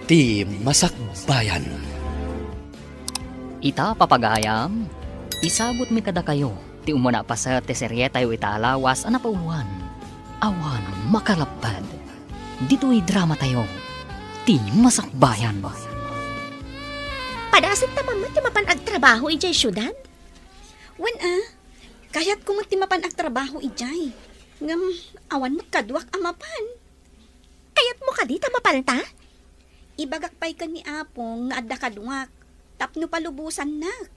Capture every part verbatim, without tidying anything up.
Ti Masakbayan. Ita, papagayam, isabutmi kadakayo ti umuna a paset ti serietayo ita a lawas a napauloan, Awan Makalapped. Ditoy dramatayo, Ti Masakbayan. Padasenta man met ti mapan agtrabaho idiay siudad? Wen a, kayatko met ti mapan agtrabaho idiay. Ngem awan met kaduak a mapan. Kayatmo kadi ta mapanta? Ibagak pay ken ni Apong nga adda kaduak tapno palubosannak.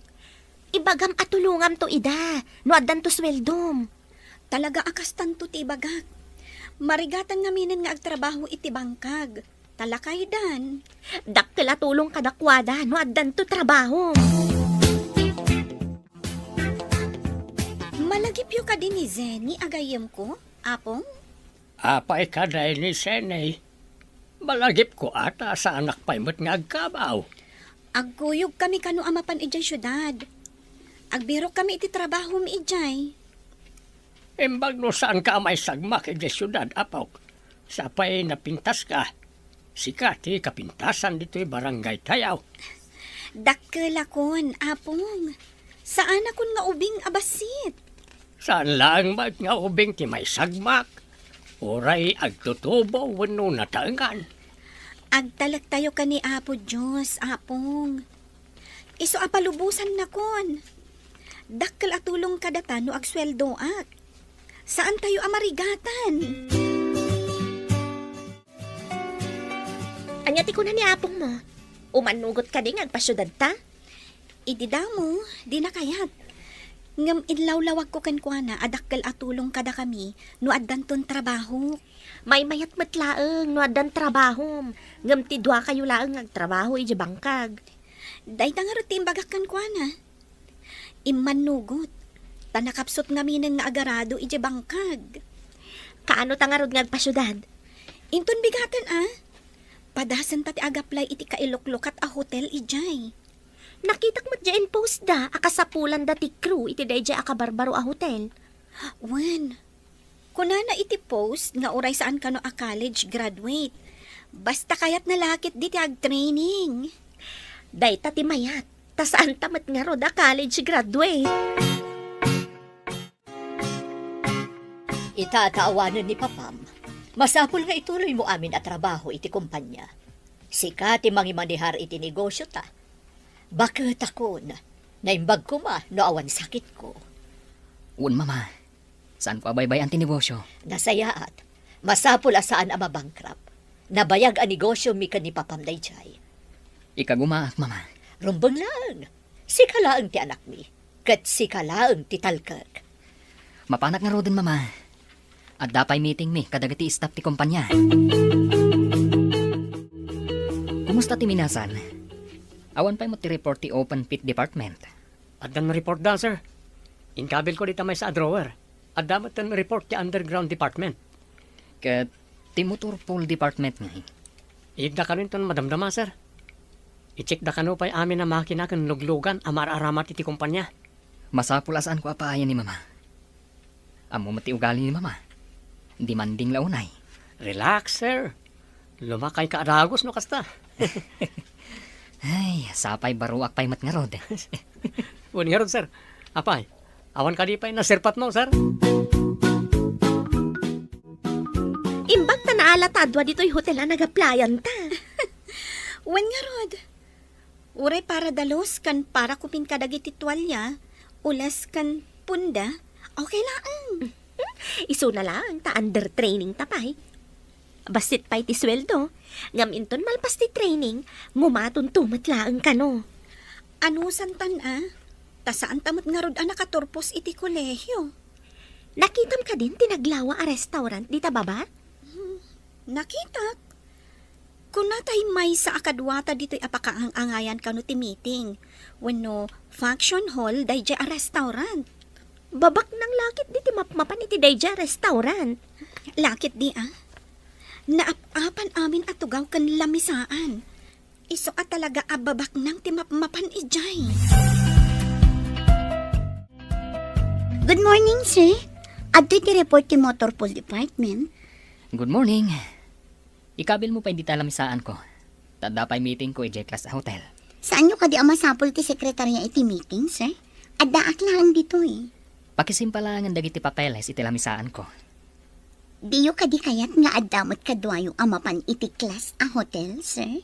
Ibagam a tulongamto ida no addanto sueldom. Talaga a kastanto ti ibagak. Marigatan ngaminen nga agtrabaho iti bangkag. Talakaydan. Dakkel a tulong kadakuada no addanto trabahom. Malagipyo kadi ni Zenny a gayyemko, Apong? Apay kadi ni Zenny? Malagipko a ta saanak pay met nga agkabaw. Agkuyogkami kano a mapan idiay siudad. Agbirokkami iti trabahom idiay. Imbag no saanka a maisagmak idiay siudad, apok. Sapay napintaska. Sika ti kapintasan ditoy barangaytayo. Dakkelakon, Apong. Saanakon nga ubing a bassit. Saan laeng met nga ubing ti maisagmak, uray agtutubo wenno nataengan. Agtalektayo ken ni Apo Dios, Apong. Isu a palubosannakon. Dakkel a tulong kadata no agsueldoak. Saantayo a marigatan. Ania ti kuna ni apongmo? Umannugot kadi nga agpasiudadta? Idi damo, dina kayat. Ngem inlawlawagko kenkuana a dakkel a tulong kadakami no addanton trabaho. Maymayat met laeng no addan trabahom, ngem ti duakayo laeng nga agtrabaho idiay bangkag. Dayta ngarud ti imbagak kenkuana. Immannugot, ta nakapsut ngaminen nga agarado idiay bangkag. Kaano ta ngarud nga agpasiudad? Inton bigaten a, padasenta ti agaplay iti kailuklukat a hotel idiay. Nakitak met diay inpost da a kasapulanda ti crew iti daydiay a kabarbaro a hotel. Wen, kunana iti post nga uray saan kano a college graduate. Basta kayatna la ketdi ti agtraining. Dayta ti mayat, ta saanta met ngarud a college graduate. Ita ta awanen ni papam, masapul nga ituloymo amin a trabaho iti kompania. Sika ti mangimanehar iti negosiota. Baketakon, naimbag koma no awan sakitko. Wen, Mama. Saanko a baybay-an ti negosio. Nasayaat. Masapul a saan a mabankrupt. Nabayag a negosiomi ken ni papam daydiay. Ikagumaak, Mama. Rumbeng laeng. Sika laeng ti anakmi, ket sika laeng ti talkek. Mapanak ngaruden, Mama. Adda pay meetingmi kadagiti staff ti kompania. Kumusta ti minasan? Awan pay met ti report ti open pit department? Addan report da, sir. Inkabilko dita maysa a drawer. Adda met ten report ti underground department. Ket ti motor pool department ngay? Iyegda kano inton madamdama, sir. I-checkda kano pay amin a makina ken luglugan a maararamat iti kompania. Masapul a saanko a paayen ni Mama. Ammo met ti ugali ni Mama. Demanding la unay. Relax, sir. Lumakayka a dagus no kasta. Ay, sapay baruak pay met ngarud. Wen ngarud, sir. Apay, awan kadi pay nasirpatmo, sir? Imbag ta naala ta adua ditoy hotel a nagaplayanta. Wen ngarud. Uray para dalus ken para kumin kadagiti tualia, ules ken punda, okay laeng. Isuna laeng ta under training ta pay. Bassit pay ti sueldo, ngem inton malpas ti training, ngumatonto met laeng kano. Anusantan a, ta saanta met ngarud a nakaturpos iti kolehio. Nakitam kadin ti naglawa a restaurant dita baba? Hmm, nakitak. Kuna tay maysa a kaduata ditoy a pakaang-angayan kano ti meeting wenno function hall daydiay a restaurant. Babaknang la ketdi ti mapmapan iti daydiay a restaurant. La ketdi a. Naap-apan amin a tugaw ken lamisaan. Isu a talaga a babaknang ti mapmapan idiay. Good morning, sir. Adtoy ti report ti motor pool department. Good morning. Ikabilmo pay dita lamisaanko. Ta adda pay meetingko idiay class a hotel. Saanyo kadi a masapul ti sekretarya iti meeting, sir? Addaak laeng ditoy. Pakisimpalangen dagiti papeles iti lamisaanko. Diyo kadi kayat nga adda met kaduayo a mapan iti class a hotel, sir?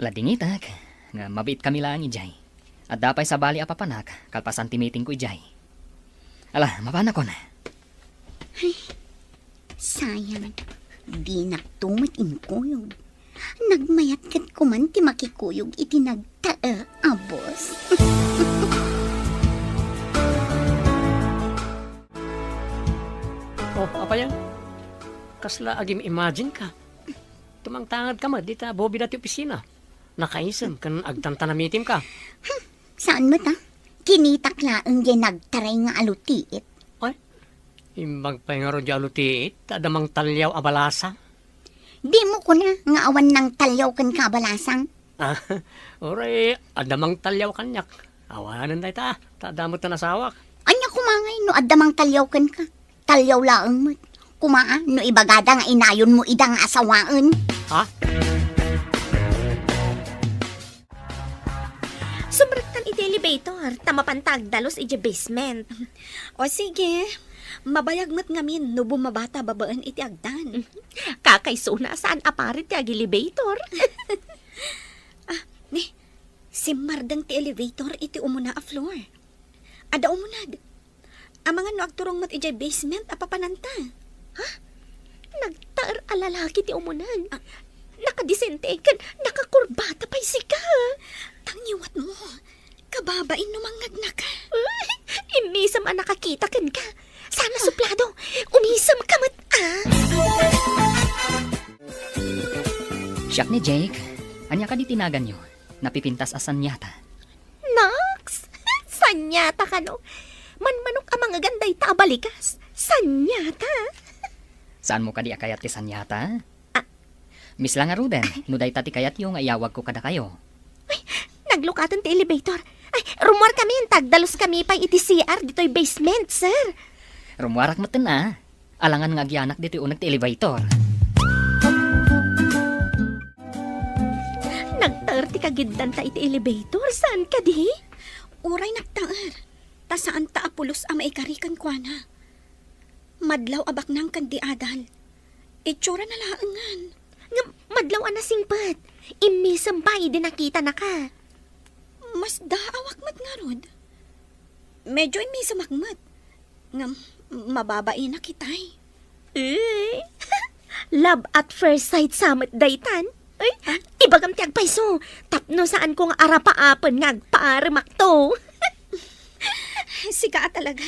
Ladingitak nga mabiitkami laeng idiay. Adda pay sabali a papanak kalpasan ti meetingko idiay. Ala, mapanakon. Ay, sayang. Dinakto met inkuyog. Nagmayat ket kuman ti makikuyog iti nagtaer a boss. Oh, apay a? Kasla agim-imagine ka. Tumangtangad ka met dita bobida ti opisina. Nakaisem ken agtantana meeting ka. Saan met, a? Kinitak laeng diay nagtaray nga alutiit. Ay, imbag pay ngarud diay alutiit, ta adda mangtaliaw a balasang. Dimo kuna nga awan nangtaliaw kenka a balasang? Ah, uray, adda mangtaliaw kaniak. Awanen dayta, ta adda met ti nasawak. Ania koma ngay no adda mangtaliaw kenka? Taliaw laeng met. Koma, a, no ibagada nga inayonmo ida nga asawaen. Ha? Sumrektan iti elevator, ta mapanta agdalus iti basement. O sige, mabayag met ngamin no bumabata babaen iti agdan. Kakaysona, saan a paret ti ag-elevator. Ah, ni, simmardeng ti elevator iti umuna a floor. Adda umunag. Amangan no agturong met idiay basement a papananta. Ha? Nagtaer a lalaki ti umuneg. Ah. Nakadisente ken nakakurbata pay sika. Tangiwatmo. Kababain no mangngegna ka. Ay, immisem a nakakita kenka. Sana suplado. Umisem ka met, a. Siak ni Jake. Ania kadi ti naganyo? Napipintas a sanyata. Naks! Sanyata kano? Manmanok a mangegan dayta a balikas. Sanyata! Saanmo kadi a kayat ti sanyata? Ah. Miss la ngaruden, no dayta ti kayatyo nga iyawagko kadakayo. Ay, naglukaten ti elevator. Ay, rummuar kami, ta agdalus kami pay iti C R ditoy basement, sir. Rummuarak metten a. Alangan nga agyanak ditoy uneg ti elevator. Nagtaer ti kagiddanta iti elevator, saan kadi? Uray nagtaer, ta saanta a pulos a maikari kenkuana. Madlaw a baknang ken di adal. Itsura na laengen. Ngem madlaw a nasingpet. Immisem pay idi nakitanaka. Masdaawak met ngarud. Medyo immisemak met. Ngem, mababainak itay. Eh, love at first sight sa met daytan? Ay, ah? Ibagam ti agpayso, tapno saanko nga arapaapen nga agpaaremakto. Sika a talaga.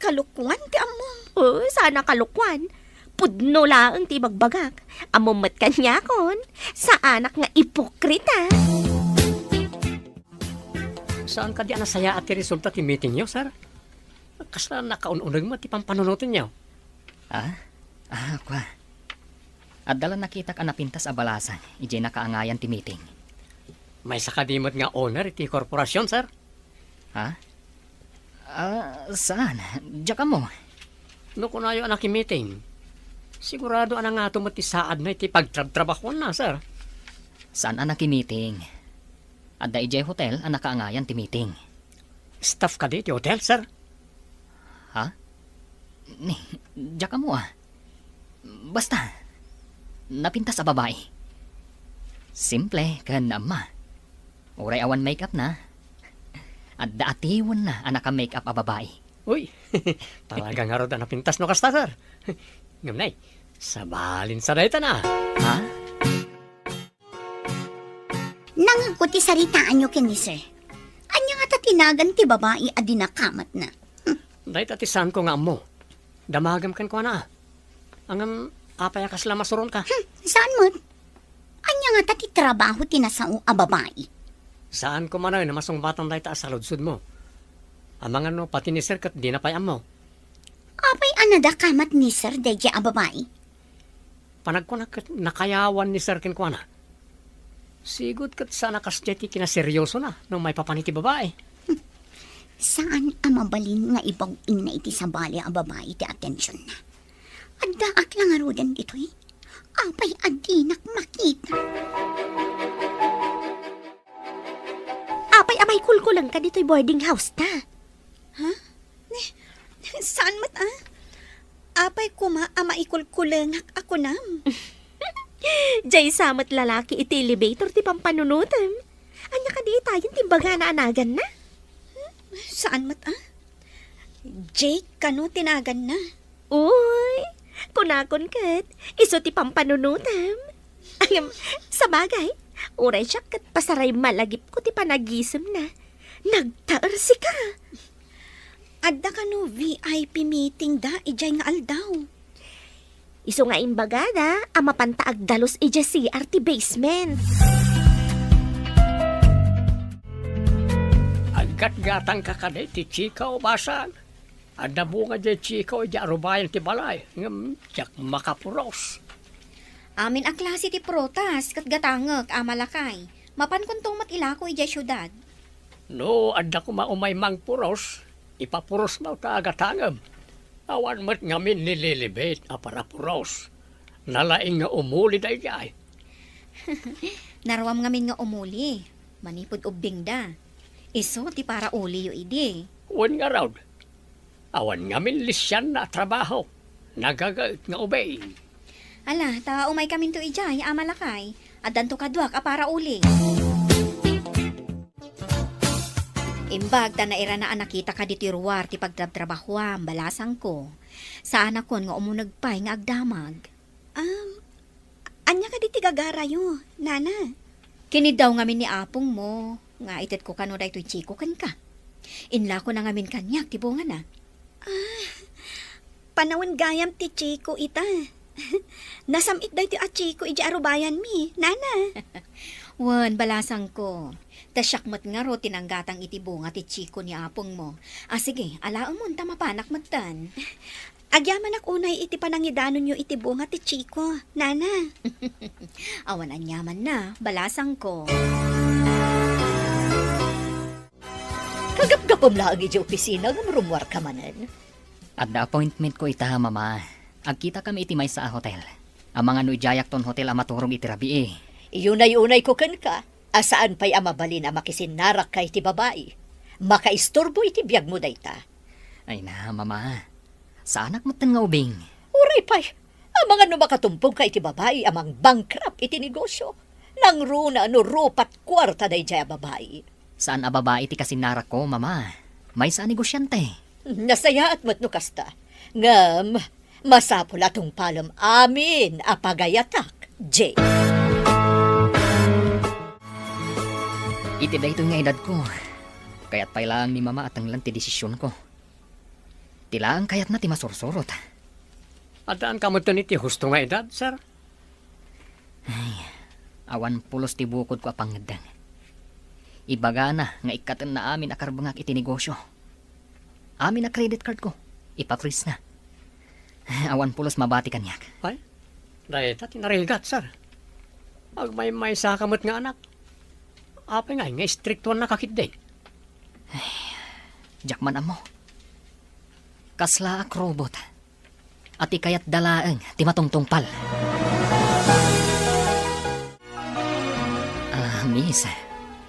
Kalokuan ti ammom. Oh, sana kalokuan. Pudno laeng ti ibagbagak. Ammom met kaniakon, saanak nga ipokrita. Saan kadi a nasayaat ti resulta ti meetingyo, sir? Kasla nakaun-uneg met ti pampanunotenyo. Ah? Ah, kua. Adda la nakitak a napintas a balasang idiay nakaangayan ti meeting. Maysa kadi met nga owner iti korporasion, sir? Ha? Ah, saan? Diak ammo. No kunayo a nakimiting, sigurado a nangato met ti saadna iti pagtrabtrabahuanna, sir. Saan a nakimiting? Adda idiay hotel a nakaangayan ti meeting. Staff kadi ti hotel, sir? Ha? Ni, diak ammo a. Basta, napintas a babai. Simple ken naamma. Uray awan make-up na, adda atiwenna a naka-make-up a babai. Uy, talaga ngarud a napintas no kasta, sir. Ngem nay, sabalin sa dayta na. Ha? Nangegko ti saritaanyo ken ni sir. Ania ngata ti nagan ti babai a dinakamatna? Dayta ti saanko nga ammo. Damagem kenkuana. Ngem, apay a kasla masuronka? Hmm, saan met? Ania ngata ti trabaho ti nasao a babai? Saanko manen a masungbatan dayta a saludsodmo. Amangan no pati ni sir ket dina pay ammo. Apay a nadakamat ni sir daydiay a babai? Panagkunak ket nakayawan ni sir kenkuana. Sigud ket saan a kasdiay ti kinaseriosona no maipapan iti babai. Saan a mabalin nga ibag-ingna iti sabali a babai ti atensionna. Addaak la ngaruden ditoy. Apay a dinak makita? ta maikulkulengka ditoy boarding house ta. Ha? Ne, saan met a? Apay koma a maikulkulengak a kunam? Diay sa met lalaki iti elevator ti pampanunotem. Ania kadi itayen ti imbagana a naganna? Saan met a? Jake kano ti naganna? Uy, kunakon ket, isu ti pampanunotem. Ngem, sabagay, uray siak ket pasaray malagipko ti panagisemna. Nagtaersika. Adda kano V I P meeting da idiay nga aldaw? Isu nga imbagada a mapanta agdalus idiay C R ti basement. Aggatgatangka kadi ti chiko, basang? Adda bunga diay chiko idiay arubayan ti balay, ngem diak makapuros. Amin a klase ti prutas ket gatangek, Ama Lakay. Mapankonto met ilako idiay siudad. No adda koma umay mangpuros, ipapurosmo ta agatangem. Awan met ngamin ni Lilibet a parapuros. Nalaing nga umuli daydiay. Naruam ngamin nga umuli, manipud ubbingda. Isu ti parauliyo idi. Wen ngarud, awan ngamin lisianna a trabaho. Nagagaet nga ubing. Ala, ta umaykaminto idiay, Ama Lakay. Addanto kaduak a parauli. Imbag ta nairana a nakitaka ditoy ruar ti pagtrabtrabahoam, balasangko. Saanakon nga umuneg pay nga agdamag. Um, ania kadi ti gagarayo, Nana? Kiniddaw ngamin ni apongmo nga itedko kano daytoy chiko kenka. Inlakona ngamin kaniak ti bungana. Ah, panawen gayam ti chiko ita. Nasam-it daytoy a chiko idiay arubayanmi, Nana. Wen, balasangko. Ta siak met ngarud ti nanggatang iti bunga ti chiko ni apongmo. A, sige, alaemon ta mapanak metten. Agyamanak unay iti panangidanonyo iti bunga ti chiko, Nana. Awan aniamanna, balasangko. Kagapgapem laeng idiay opisina ngem rummuarka manen. Adda appointmentko ita, Mama. Agkitakami iti maysa a hotel. Amangan no idiayakton hotel a maturog iti rabii. Iyunay-unayko kenka a saan pay a mabalin a makisinnarakka iti babai. Makaisturbo iti biagmo dayta. Ay na, Mama. Saanak metten nga ubing. Uray pay, amangan no makatumpongka iti babai a mangbankrupt iti negosio. Nangruna no rupat kuarta daydiay a babai. Saan a babai ti kasinnarakko, Mama. Maysa a negosyante. Nasayaat met no kasta. Ngem, masapul a tungpalem amin a pagayatak, Jake. Iti daytoy nga edadko, kayat pay laeng ni Mama a tenglen ti desisionko. Ti laeng kayatna ti masursurot. Addaanka metten iti husto nga edad, sir? Ay, awan pulos ti bukodko a pangngeddeng. Ibagana nga ikkatenna amin a karbengak iti negosio. Amin a credit cardko, ipa-freeze na. Awan pulos mabati kaniak. Ay, dayta ti narigat, sir. Agmaymaysaka met nga anak. Apay ngay nga istriktuannaka ketdi? Ay, diak man ammo. Kaslaak robot. A ti kayatda laeng ti matungtungpal. Ah, miss,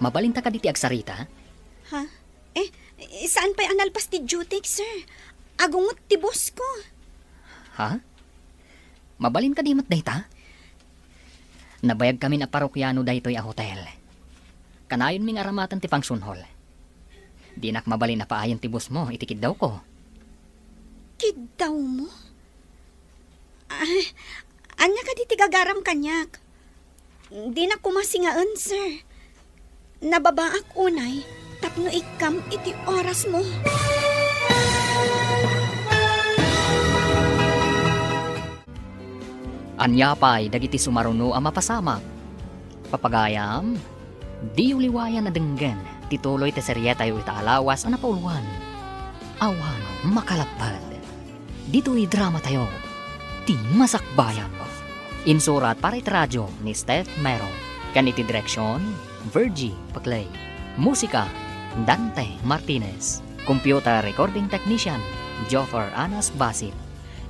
mabalinta kadi ti agsarita? Ha? Eh, eh, saan pay a nalpas ti duty, sir? Agungot ti boss ko. Ha? Mabalin kadi met dayta? Nabayagkamin a parokiano daytoy a hotel. Kanayonmi nga aramaten ti function hall. Dinak mabalin a paayen ti boss mo iti kiddawko. Kiddawmo? Ah, ania kadi ti gagaram kaniak? Dinak koma singaen, sir. Nababaak unay tapno ikkam iti orasmo. Ania pay dagiti sumaruno a mapasamak? Papagayam, diyo liwayan a denggen ti tuloy ti serietayo ita a lawas a napauluan, Awan Makalapped. Ditoy dramatayo, ti Masakbayan. Insurat para iti radyo ni Steph Mero, ken iti direksion, Virgie Paclay. Musika, Dante Martinez. Computer recording technician, Joffer Anas Basil.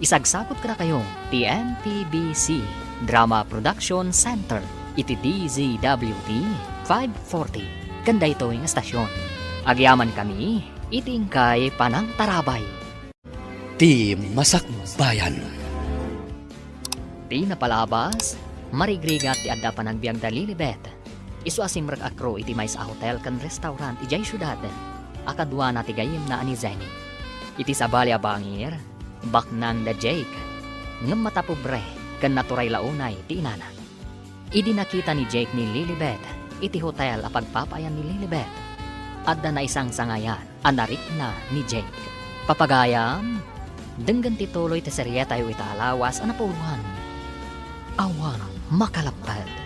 Isagsagutko dakayo ti M P B C Drama Production Center iti D Z W T five forty. ken daytoy nga estasyon. Agyamankami iti inkay panangtarabay. Ti Masakbayan. Ti napalabas, marigrigat ti adda panagbiagda Lilibet. Isu a simrek a crew iti maysa a hotel ken restaurant idiay siudad a kaduana ti gayyemna a ni Zenny. Iti sabali a bangir, baknang da Jake, ngem matapobre ken naturay la unay ti inana. Idi nakita ni Jake ni Lilibet iti hotel a pagpapaayan ni Lilibet, adda naisangsangayan a narikna ni Jake. Papagayam, denggen ti tuloy ti serietayo ita a lawas a napuloan. Awan makalapped.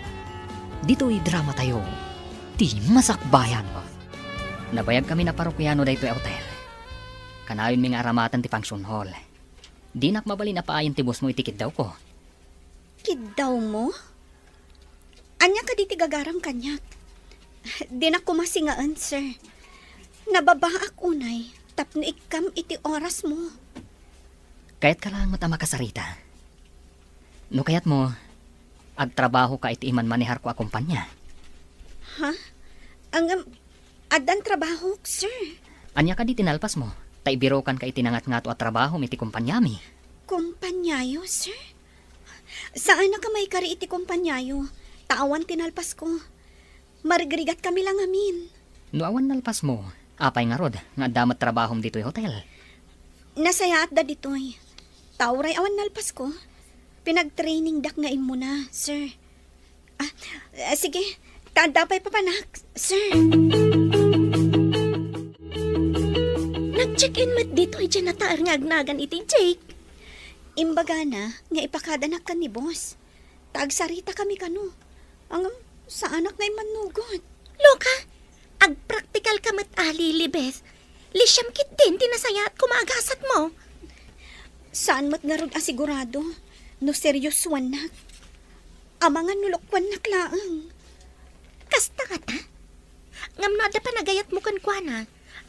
Ditoy dramatayo, Ti Masakbayan. Nabayagkami a parokiano daytoy a hotel. Kanayonmi nga aramaten ti function hall. Dinak mabalin a paayen ti boss mo iti kiddawko. Kiddawmo? Ania kadi ti gagaram kaniak? Dinak koma singaen, sir. Nababaak unay tapno ikkam iti orasmo. Kayatka laeng met a makasarita. No kayatmo, agtrabahoka iti imanmaneharko a kompania. Ha? Ngem, addan trabahok, sir. Ania kadi ti nalpasmo? Ta ibirokanka iti nangatngato a trabahom iti kompaniami. Kompaniayo, sir? Saanak a maikari iti kompaniayo, ta awan ti nalpasko. Marigrigatkami la ngamin. No awan nalpasmo, apay ngarud nga adda met trabahom ditoy hotel? Nasayaatda ditoy. Ta uray awan nalpasko, pinagtrainingdak nga immuna, sir. Ah, ah, sige. Ta adda pay papanak, sir. Nag-check-in met ditoy janitor nga agnagan iti Jake. Imbagana nga ipakadanak ken ni boss. Ta agsaritakami kano. Ngem, saanak nga immannugot. Loka, agpraktikalka met a, Lilibet. Lisiam ketdin ti nasayaat koma a gasatmo. Saan met ngarud a sigurado no seriosoannak. Amangan no lokoannak laeng. Kasta ngata? Ngem no adda panagayatmo kenkuana,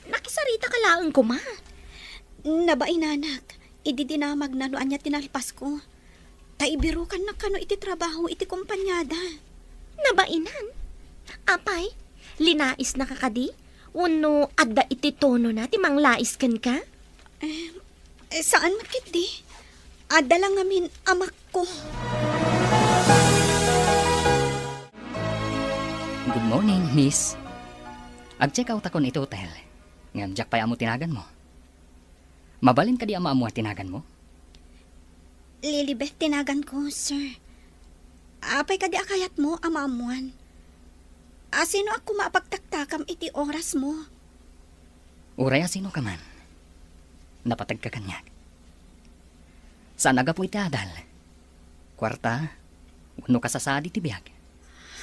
nakisaritaka laeng koma. Nabainanak, idi dinamagna no ania ti nalpasko. Ta ibirokannak kano iti trabaho iti kompaniada. Nabainan? Apay, linaisnaka kadi? Wenno adda iti tonona ti manglais kenka? Eh, eh, saan met ketdi? Adda la ngamin amakko. Good morning, miss. Ag-check outakon iti hotel. Ngem diak pay ammo ti naganmo. Mabalin kadi a maammuan ti naganmo? Lilibet ti naganko, sir. Apay kadi a kayatmo a maammuan? Asinoak koma a pagtaktakam iti orasmo? Uray asinoka man, napateg ka kaniak. Saan a gapu iti adal, kuarta, wenno kasasadi ti biag.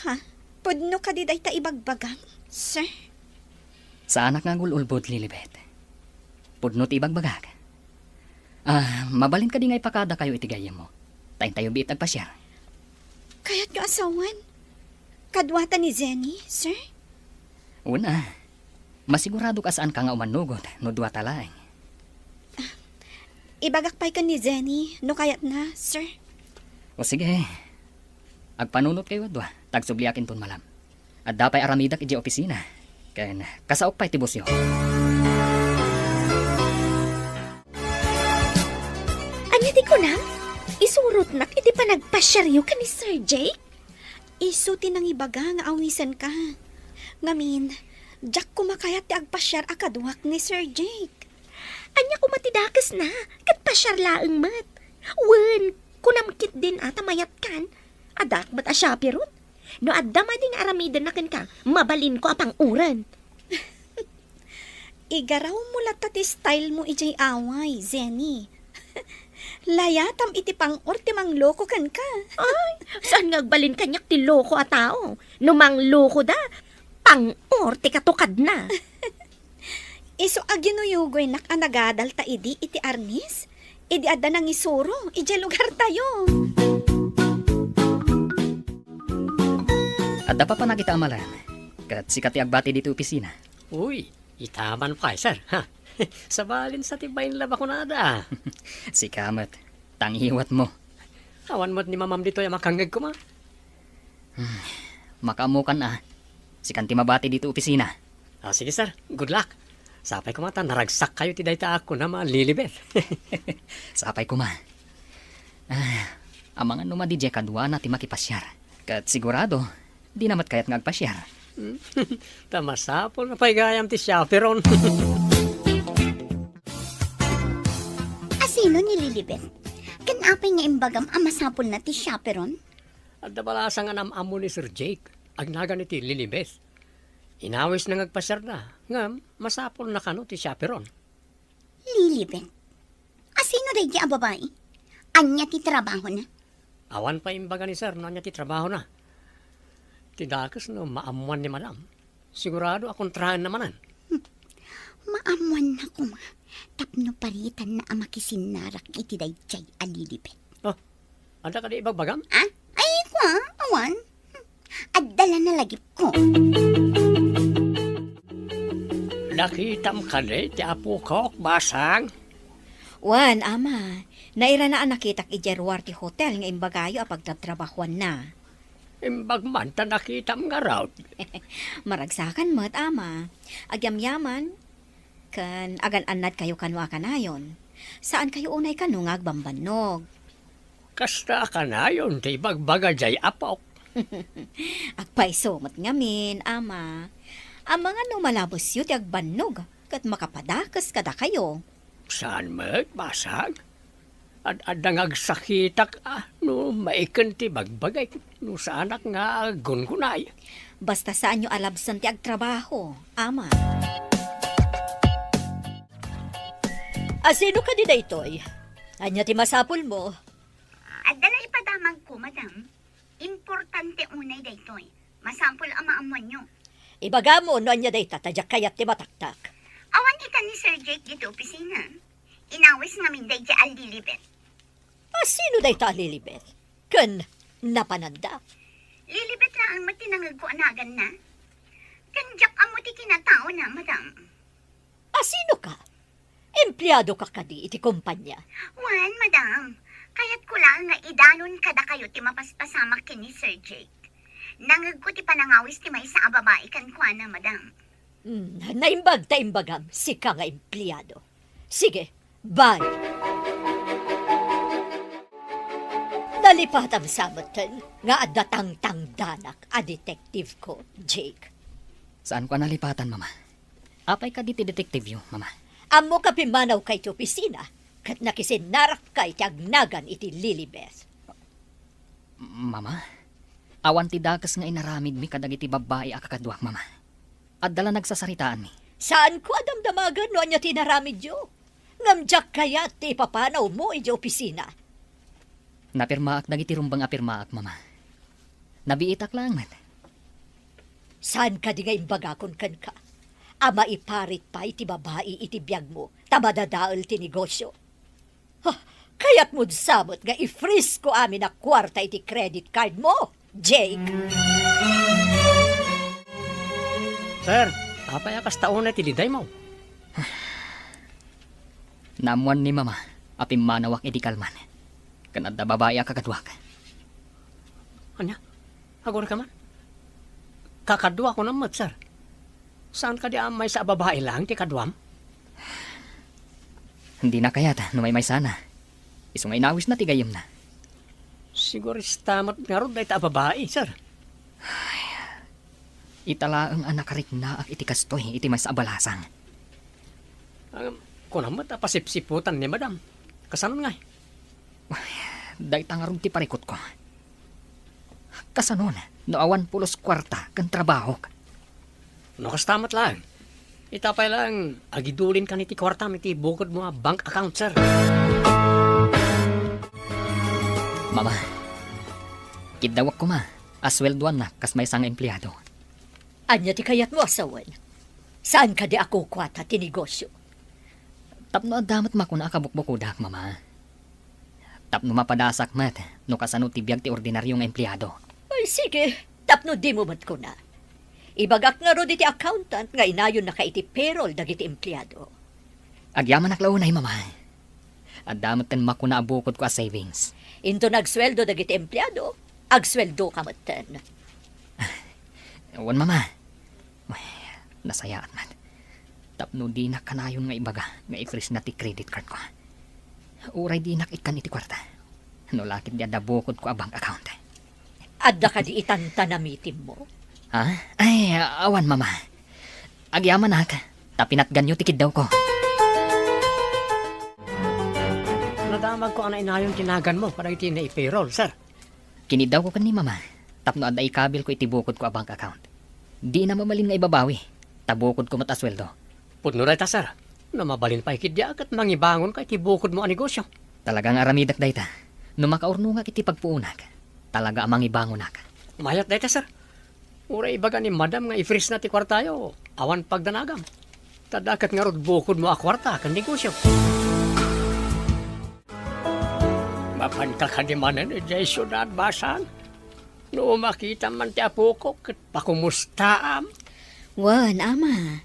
Ha? Pudno kadi dayta ibagbagam, sir? Saanak nga agul-ulbod, Lilibet. Pudno ti ibagbagak. Ah, mabalin kadi nga ipakadakayo iti gayyemmo? Ta intayo biit agpasiar. Kayatyo a sawen? Kaduata ni Zenny, sir? Wen a. Masiguradok a saanka nga umannugot no duata laeng. Ibagak pay ken ni Zenny no kayatna, sir. O sige. Agpanunotkayo a dua, ta agsubliak inton malam. Adda pay aramidak idiay opisina. Ken kasaok pay ti bossyo. Ania ti kunam? Isurotnak iti panagpasiaryo ken ni Sir Jake? Isu ti nangibaga nga awisenka. Ngamin, diak koma kayat ti agpasiar a kaduak ni Sir Jake. Ania koma ti dakesna? Ket pasiar laeng met. Wen, kunam ketdin a ta mayatkan. Addaak met a chaperone. No adda madi nga aramidenna kenka, mabalinko a pang-oren. Igarrawmo latta ti style mo idiay away, Zenny. Layatam iti pang-or ti mangloko kenka. Ay, saan nga agbalin kaniak ti loko a tao? No manglokoda, pang-or ti katukadna. Isu a ginuyugoynak a nagadalta idi iti arnis, idi adda nangisuro idiay lugartayo. Adda papanak ita a malem, ket sika ti agbati ditoy opisina. Uy, ita man pay, sir, ha? Sabalin sa ti bain la bakunada. Sika met, tangiwat mo. Awan met ni mamam ditoy a makangngeg koma. Hmm, makaammokan a. Sikan ti mabati ditoy opisina. Ah, sige, sir. Good luck. Sapay koma ta naragsak kayo ti dayta a kunam a Lilibet. Sapay koma. Ah, amangan no madi diay kaduana ti makipasiar. Ket sigurado, dina met kayat nga agpasiar. Ta masapul na pay gayam ti chaperon. Asino ni Lilibet? Ken apay nga imbagam a masapulna ti chaperon? Adda balasang nga nam-ammo ni Sir Jake, agnagan iti Lilibet. Inawisna nga agpasiarda, ngem masapulna kano ti chaperon. Lilibet? Asino daydi a babai? Ania ti trabahona? Awan pay imbaga ni Sir no ania ti trabahona. Ti dakes no maammoan ni Madam, sigurado a kontraenna manen. Hmm. Maammoanna koma tapno paritanna a makisinnarak iti daydiay a Lilibet. Oh, adda kadi ibagbagam? Ah? Ay, kua, awan. Adda la nalagipko. Nakitam kadi ti apokok, Basang? Wen, Ama. Nairana a nakitak idiay ruar ti hotel nga imbagayo a pagtrabtrabahoanna. Imbag man ta nakitam ngarud. Maragsakan met, Ama. Agyamyaman, ken agan-annadkayo kano a kanayon. Saankayo unay kano nga agbambannog. Kasta a kanayon ti ibagbaga diay apok. Agpayso met ngamin, Ama. Amangan no malabesyo ti agbannog ket makapadakes kadakayo. Saan met, Basang? Ad-adda nga agsakitak a no maiken ti bagbagik, no saanak nga aggungunay. Basta saanyo a labsen ti agtrabaho, Ama. Asino kadi daytoy? Ania ti masapulmo? Adda la ipadamagko, Madam. Importante unay daytoy. Masapul a maammoanyo. Ibagamo no ania dayta ta diak kayat ti mataktak. Awan itan ni Sir Jake ditoy opisina. Inawis ngamin daydiay a Lilibet. Asino dayta a Lilibet? Ken napananda? Lilibet laeng met ti nangegko a naganna. Ken diak ammo ti kinataona, Madam. Asino ka? Empleado ka kadi iti kompanya? Wen, Madam. Kayatko laeng nga idanon kadakayo ti mapaspasamak ken ni Sir Jake. Nangegko ti panangawis ti maysa a babai kenkuana, Madam. Hmm, naimbag ta imbagam, sika nga empleado. Sige, bye. Nalipatam sa metten nga adda tangtangdanak a detective ko, Jake. Saanko a nalipatan, Mama. Apay kadi ti detectiveyo, Mama? Ammok a pimmanawka iti opisina ket nakisinnarakka iti agnagan iti Lilibet. Mama, awan ti dakes nga inaramidmi kadagiti babbai a kakaduak, Mama. Adda la nagsasaritaanmi. Saanko a damdamagan no ania ti inaramidyo. Ngem diak kayat ti ipapanawmo idiay opisina. Napirmaak dagiti rumbeng a pirmaak, Mama. Nabiitak laeng met. Saan kadi nga imbagakon kenka a maiparit pay ti babai iti biagmo ta madadael ti negosio? Ha, kayatmod sa met nga i-freeze ko amin a kuarta iti credit card mo, Jake? Sir, apay a kasta unay ti lidaymo? Naammoan ni Mama a pimmanawak idi kalman, ken adda babai a kakaduak. Ania? Agurayka man? Kakaduak unay met, sir. Saan kadi a maysa a babai laeng ti kaduam? Dina kayat no maymaysana. Isu nga inawisna ti gayyemna. Sigurista met ngarud dayta a babai, sir. Ita laeng a nakariknaak iti kastoy iti maysa a balasang. Ngem, kunam met a pasipsiputan ni Madam. Kasano ngay? Dayta ngarud ti parikutko. Kasanon no awan pulos kuarta ken trabahok? No kasta met laeng, ita pay laeng agidulinkan iti kuartam iti bukodmo a bank account, sir. Mama, kiddawek koma a sueldoannak kas maysa nga empleado. Ania ti kayatmo a sawen? Saan kadi a kukuata ti negosio? Tapno adda met makuna a kabukbukodak, Mama. Tapno mapadasak met no kasano ti biag ti ordinario nga empleado. Ay, sige, tapno dimo met kuna. Ibagak ngarud iti accountant nga inayonnaka iti payroll dagiti empleado. Agyamanak la unay, Mama. Adda metten makuna a bukodko a savings. Inton agsueldo dagiti empleado, agsueldoka metten. Wen, Mama. Nasayaat met. Tapno dinak kanayon nga ibaga nga i-freeze na ti credit card ko. Uray dinak ikkan iti kuarta. No la ket di adda bukodko a bank account. Adda kadi itan ta namitimmo? Ha? Ay, awan, Mama. Agyamanak, ta pinatganyo ti kiddawko. Nadamagko a nainayon ti naganmo kadagiti nai-payroll, sir. Kiniddawko ken ni Mama tapno adda ikabilko iti bukodko a bank account. Dina mabalin nga ibabawi, ta bukodko met a sueldo. Pudno dayta, sir. No mabalin pay ketdi a ket mangibangonka iti bukodmo a negosio. Talaga nga aramidek dayta. No makaurnongak iti pagpuonak, talaga a mangibangonak. Mayat dayta, sir. Uray ibaga ni Madam nga i-freeze na ti kuartayo, awan pagdanagam. Ta adda ket ngarud bukodmo a kuarta ken negosio. Mapanka kadi manen idiay siudad, Basang? No makitam man ti apoko, ket pakumustaam. Wen, Ama.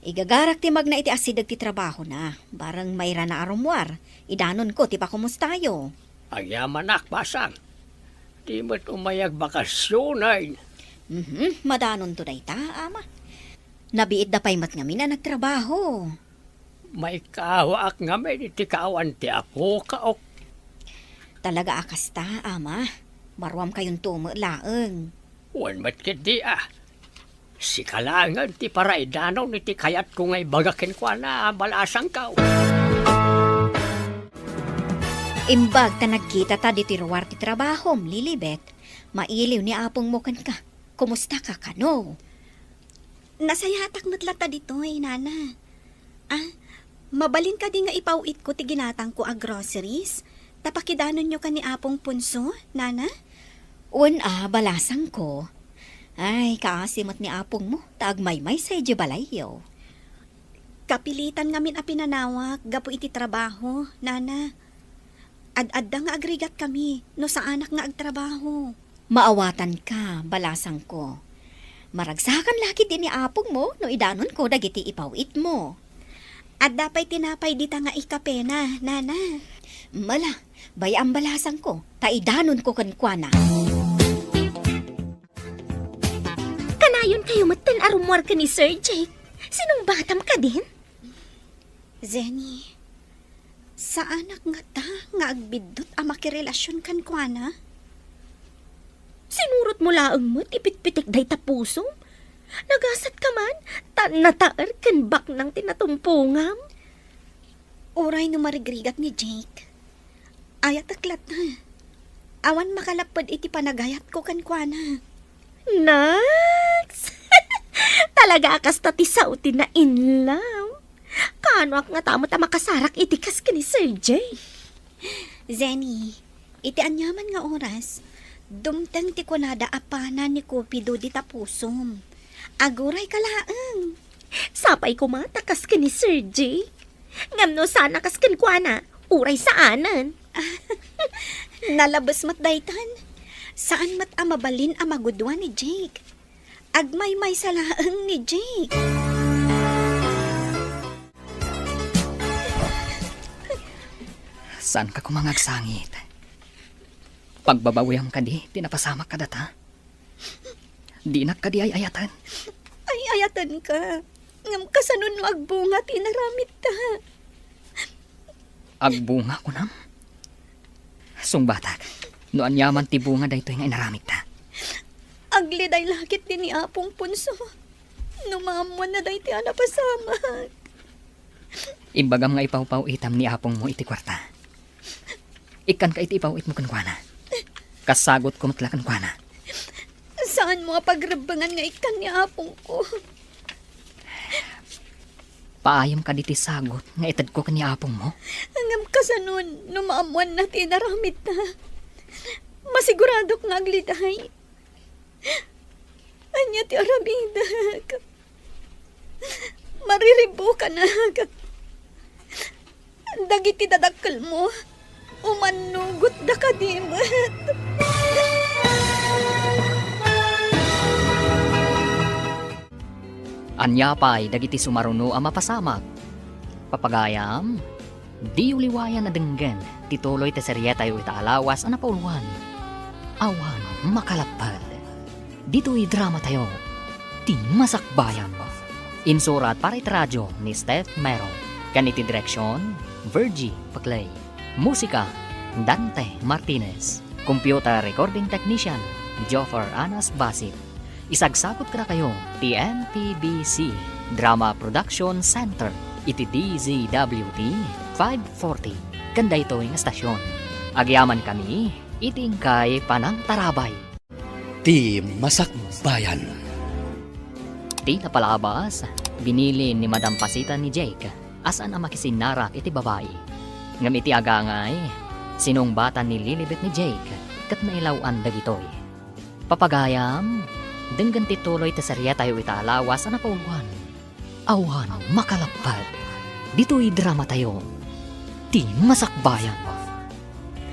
Igagarak ti magna iti asideg ti trabahona. Bareng mairana a rummuar, idanonko ti pakumustayo. Agyamanak, Basang. Di met umay agbakasionen. Mhm, madanonto dayta, Ama. Nabiitda pay met ngamin a nagtrabaho. Maikaawaak ngamin iti kaawan ti apoka, ok? Talaga a kasta, Ama. Maruamkayonto met laeng. Wen met ketdi a. Sika laengen ti paraidanon iti kayatko nga ibaga kenkuana a balasangko. Imbag ta nagkitata ditoy ruar ti trabahom, Lilibet, mailiw ni apongmo kenka. Kumustaka kano? Nasayaatak met latta ditoy, Nana. Ah, mabalin kadi nga ipaw-itko ti ginatangko a groceries? Ta pakidanonyo ken ni Apong Ponso, Nana? Wen a, balasangko. Ay, kaasi met ni apongmo, ta agmaymaysa idiay balayyo. Kapilitan ngamin a pinanawak gapu iti trabaho, Nana. Ad-adda nga agrigatkami no saanak nga agtrabaho. Maawatanka, balasangko. Maragsakan la ketdi ni apongmo no idanonko dagiti ipaw-itmo. Adda pay tinapay dita nga ikapena, Nana. Mala, bay-am, balasangko, ta idanonko kenkuana. Kanayonkayo metten a rummuar ken ni Sir Jake. Sinungbatam kadin? Zenny, saanak ngata nga agbiddut a makirelasion kenkuana? Sinurotmo laeng met ti pitpitik dayta pusom. Nagasatka man, ta nataer ken baknang ti natumpongam. Uray no marigrigat ni Jake, ayatek latta. Awan makalapped iti panagayatko kenkuana. Naks! Talaga a kasta ti sao ti na-in love. Kaanoak ngata met a makasarak iti kas ken ni Sir Jay? Zenny, iti aniaman nga oras, dumteng ti kunada a pana ni Cupido dita pusom. Agurayka laeng. Sapay koma ta kas ken ni Sir Jay. Ngem no saan a kas kenkuana, uray saanen. Nalabes met daytan. Saan met a mabalin a magudua ni Jake. Agmaymaysa laeng ni Jake. Saanka koma nga agsangit? Pagbabawiam kadi ti napasamak kadata? Dinak kadi ay-ayaten? Ay-ayatenka. Ngem kasano no agbunga ti inaramidta? Agbunga, kunam? Sungbatak, no aniaman ti bunga daytoy nga inaramidta. Agliday la ketdi ni Apong Ponso no maammoanna daytoy a napasamak. Imbagam nga ipawpaw-itam ni apongmo iti kuarta. Ikkanka iti ipaw-itmo kenkuana. Kas sagutko met la kenkuana. Saanmo a pagrebbengan nga ikkan ni apongko? Paayem kadi ti sagut nga itedko ken ni apongmo? Ngem kasano no maammoanna ti inaramidta? Masiguradok nga agliday. Ania ti aramidek? Mariribbukanak. Dagiti dadakkelmo, umannugotda kadi met. Ania pay dagiti sumaruno a mapasamak? Papagayam, diyo liwayan a denggen ti tuloy ti serietayo ita a lawas a napauluan, Awan Makalapped. Ditoy dramatayo, ti Masakbayan. Insurat para iti radio ni Steph Mero. Ken iti direksion, Virgie Paclay. Musika, Dante Martinez. Computer recording technician, Joffer Anas Basit. Isagsagutko dakayo ti M P B C Drama Production Center iti D Z W T five forty ken daytoy nga estasion. Agyamankami iti inkay panangtarabay. Ti Masakbayan. Ti napalabas, binilin ni Madam Pasita ni Jake a saan a makisinnarak iti babai. Ngem iti agangay, sinungbatan ni Lilibet ni Jake ket nailaw-an dagitoy. Papagayam, denggen ti tuloy ti serietayo ita a lawas a napauluan. Awan makalapped. Ditoy dramatayo, Ti Masakbayan.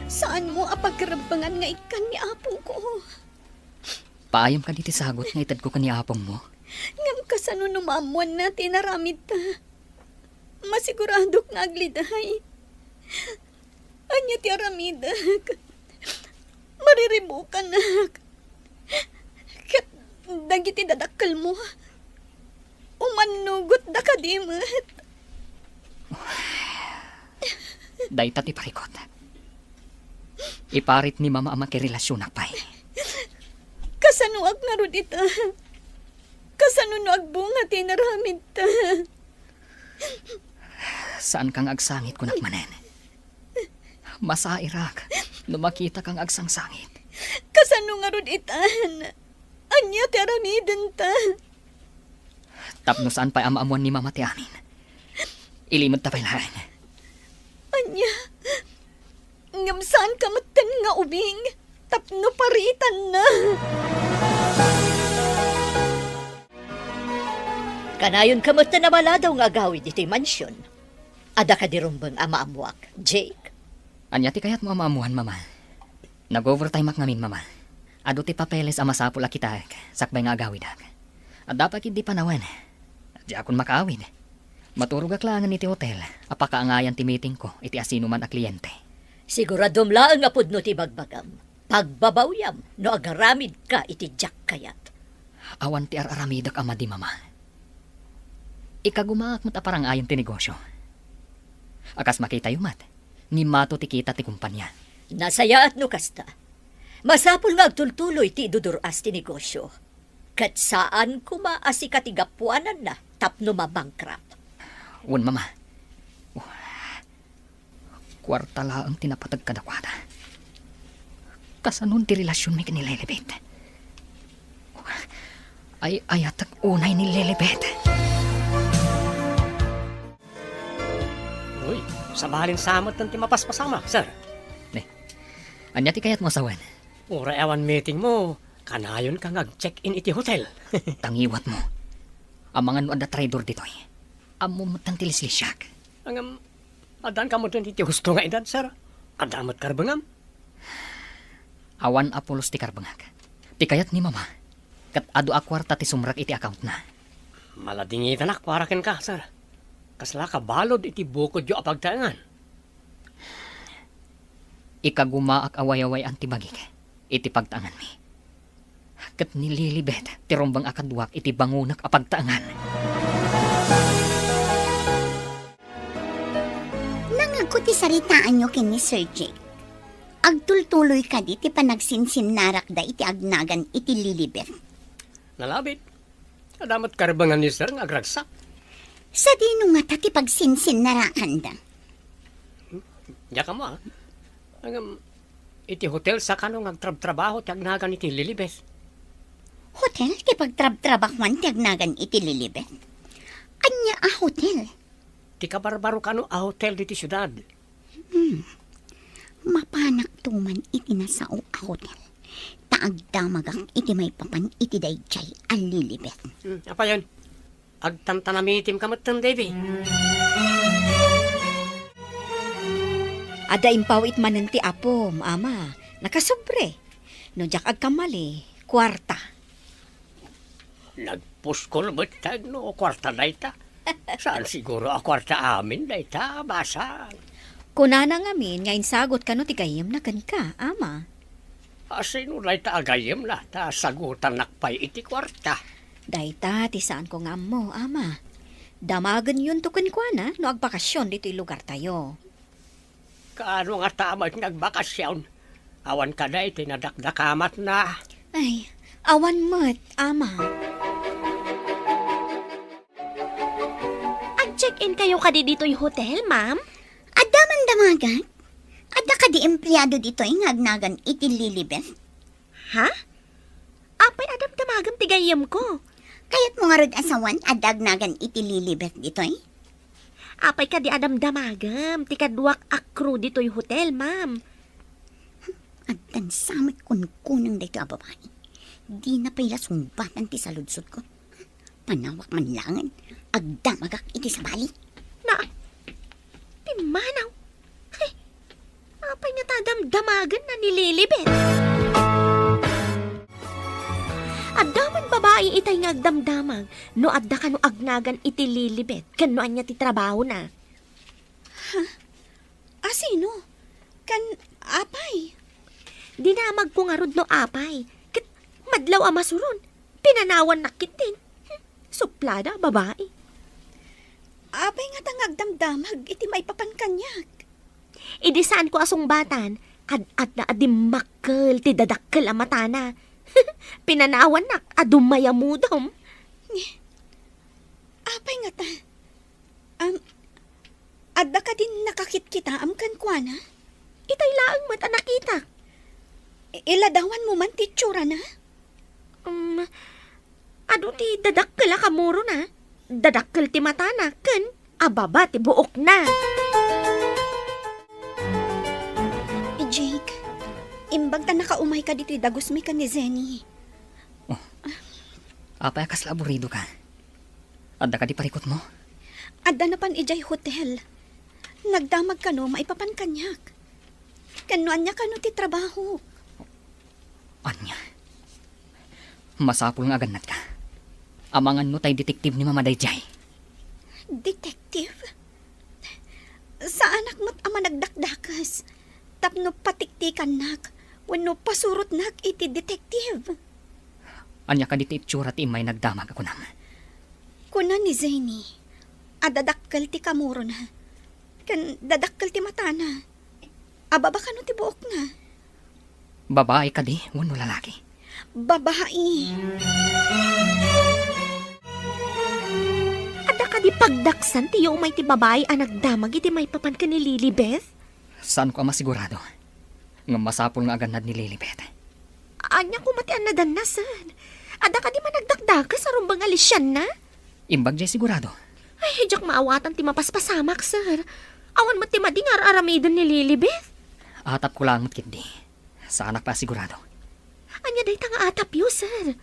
Saanmo a pagrebbengan nga ikkan ni apongko. Paayam kadi ti sagut nga itedko ken ni apongmo? Ngem kasano no maammoanna ti inaramidta? Masiguradok nga agliday. Ania ti aramidek? Mariribukanak. Ket dagiti dadakkelmo, umannugotda kadi met. Dayta ti parikut. Iparit ni Mama a makirelasionak pay. Kasanoak ngarud ita? Kasano no agbunga ti inaramidta? Saanka nga agsangit, kunak manen. Masairak no makitaka nga agsangsangit. Kasano ngarud itan? Ania ti aramidenta? Tapno saan pay a maammuan ni Mama ti amin, ilimedta pay laeng. Ania? Ngem saanka metten nga ubing tapno paritanna. Kanayonka metten a maladaw nga agawid iti mansion. Adda kadi rumbeng a maammuak, Jake? Ania ti kayatmo a maammuan, Mama? Nag-overtimeak ngamin, Mama. Adu ti papeles a masapul a kitaek sakbay nga agawidak. Adda pay ketdi panawen. Diakon makaawid. Maturogak laengen iti hotel a pakaangayan ti meetingko iti asinoman a kliente. Siguradom laeng a pudno ti ibagbagam. Pagbabawyam no agaramidka iti diak kayat. Awan ti ar-aramidek a madi, Mama. Ikagumaak met a parangayen ti negosio. A kas makitayo met, ni Mato ti kita ti kompania. Nasayaat no kasta. Masapul nga agtultuloy ti idudur-as ti negosio. Ket saan koma a sika ti gapuananna tapno ma-bankrupt. Wen, Mama. Kuarta laeng ti napateg kadakuada. Kasanon ti relasionmi ken ni Lilibet? Ay-ayatek unay ni Lilibet. Uy, sabalin sa met ti mapaspasamak, sir. Ne, ania ti kayatmo a sawen? Uray awan meetingmo, kanayonka nga ag-check-in iti hotel. Tangiwatmo. Amangan no adda traidor ditoy. Ammom met ti lislisiak. Ngem, addanka metten iti husto nga edad, sir. Adda met karbengam. Awan a pulos ti karbengak. Ti kayat ni Mama, ket adu a kuarta ti sumrek iti accountna. Maladingitanak para kenka, sir. Kasla kabalud iti bukodyo a pagtaengan. Ikagumaak a way-awayan ti bagik iti pagtaenganmi. Ket ni Lilibet ti rumbeng a kaduak iti bangonek a pagtaengan. Nangngegko ti saritaanyo ken ni Sir Jake. Agtultuloy kadi ti panagsinsinnarakda iti agnagan iti Lilibet? Nalabit. Adda met karbengan ni Sir nga agragsak. Sadino ngata ti pagsinsinnarakanda? Diak ammo, a. Ngem, iti hotel sakano nga agtrabtrabaho ti agnagan iti Lilibet. Hotel ti pagtrabtrabahoan ti agnagan iti Lilibet? Ania a hotel? Ti kabarbarokano a hotel ditoy siudad. Hmm. Mapanakto man iti nasao a hotel. Ta agdamagak iti maipapan iti daydiay a Lilibet. Hmm, apayon? Agtantanamitimka metten, Davy. Adda impawit manen ti apom, Ama. Nakasubli. No diak agkamali, kuarta. Nagpuskol metten no kuarta dayta. Saan siguro a kuarta amin dayta, basang. Kunana ngamin nga insagot kano ti gayyemna kenka, Ama. A, sino dayta a gayyemna ta sagutannak pay iti kuarta? Dayta ti saanko nga ammo, Ama. Damagenyonto kenkuana no agbakasyon ditoy lugartayo. Kaano ngata met nga agbakasyon? Awan kadi ti nadakdakamatna? Ay, awan met, Ama. Ag-check-in kayo kadi ditoy hotel, ma'am? Adda man damagak? Adda kadi empleado ditoy nga agnagan iti Lilibet? Ha? Apay a damdamagem ti gayyemko? Kayatmo ngarud a sawen adda agnagan iti Lilibet ditoy? Apay kadi a damdamagem ti kaduak a crew ditoy hotel, ma'am? Agdansa met kunkunam daytoy a babai. Dina pay la sungbatan ti saludsodko. Panawak man laengen, agdamagak iti sabali. Na, pimmanaw. Ay, apay ngata damdamagenna ni Lilibet? Adda man babai itay nga agdamdamag no adda kano agnagan iti Lilibet ken no ania ti trabahona. Ha? A sino? Ken apay? Dinamagko ngarud no apay. Ket madlaw a masuron, pinanawannak ketdin. Hmm, suplada a babai. Apay ngata nga agdamdamag iti maipapan kaniak? Idi saanko a sungbatan, ad-adda a dimmakkel ti dadakkel a matana. Pinanawannak a dumayamudom. Apay ngata? Am, adda kadin nakakitkitaam kenkuana? Itay laeng met a nakitak. I-, iladawanmo man ti itsurana? Um, adu ti dadakkel a kamurona, dadakkel ti matana, ken ababa ti buokna. Jake, imbag ta nakaumayka ditoy dagusmi ken ni Zenny. Oh, apay a kasla aburidoka? Adda kadi parikutmo? Adda napan idiay hotel. Nagdamag kano maipapan kaniak. Ken no ania kano ti trabaho? Ania? Masapul nga agannadka. Amangan no tay detective ni Mama daydiay. Detective? Saanak met a managdakdakes tapno patiktikannak wenno pasurotnak iti detective. Ania kadi ti itsura ti immay nagdamag a kunam? Kuna ni Zany a dadakkel ti kamurona ken dadakkel ti matana. Ababa kano ti buokna? Babai kadi wenno lalaki? Babai. Adda kadi pagdaksan ti umay ti babai a nagdamag iti maipapan ken ni Lilibet? Saanko a masigurado. Ngem masapul nga agannad ni Lilibet. Ania koma ti annadanna, sir? Adda kadi managdakdakes a rumbeng a lisianna? Imbag diay sigurado. Ay, diak maawatan ti mapaspasamak, sir. Awan met ti madi nga ar-aramiden ni Lilibet. Atapko laeng met ketdi. Saanak pay a sigurado. Ania dayta nga atapyo, sir?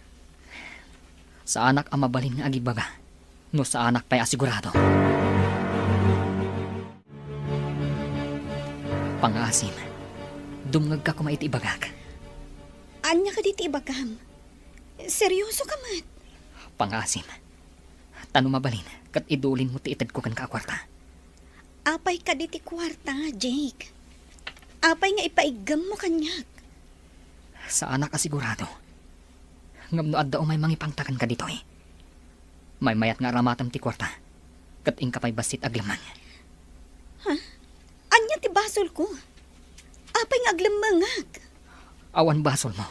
Saanak a mabalin nga agibaga no saanak pay a sigurado. Pangaasim, dumngegka koma iti ibagak. Ania kadi ti ibagam? Serioso ka met? Pangaasim, ta no mabalin, ket idulinmo ti itedko kenka a kuarta. Apay kadi ti kuarta, Jake? Apay nga ipaiggemmo kaniak? Saanak a sigurado. Ngem no adda umay mangipangta kenka ditoy, maymayat nga aramatem ti kuarta, ket inka pay bassit aglemmeng. Ha? Ania ti basolko? Apay nga aglemmengak? Awan basolmo.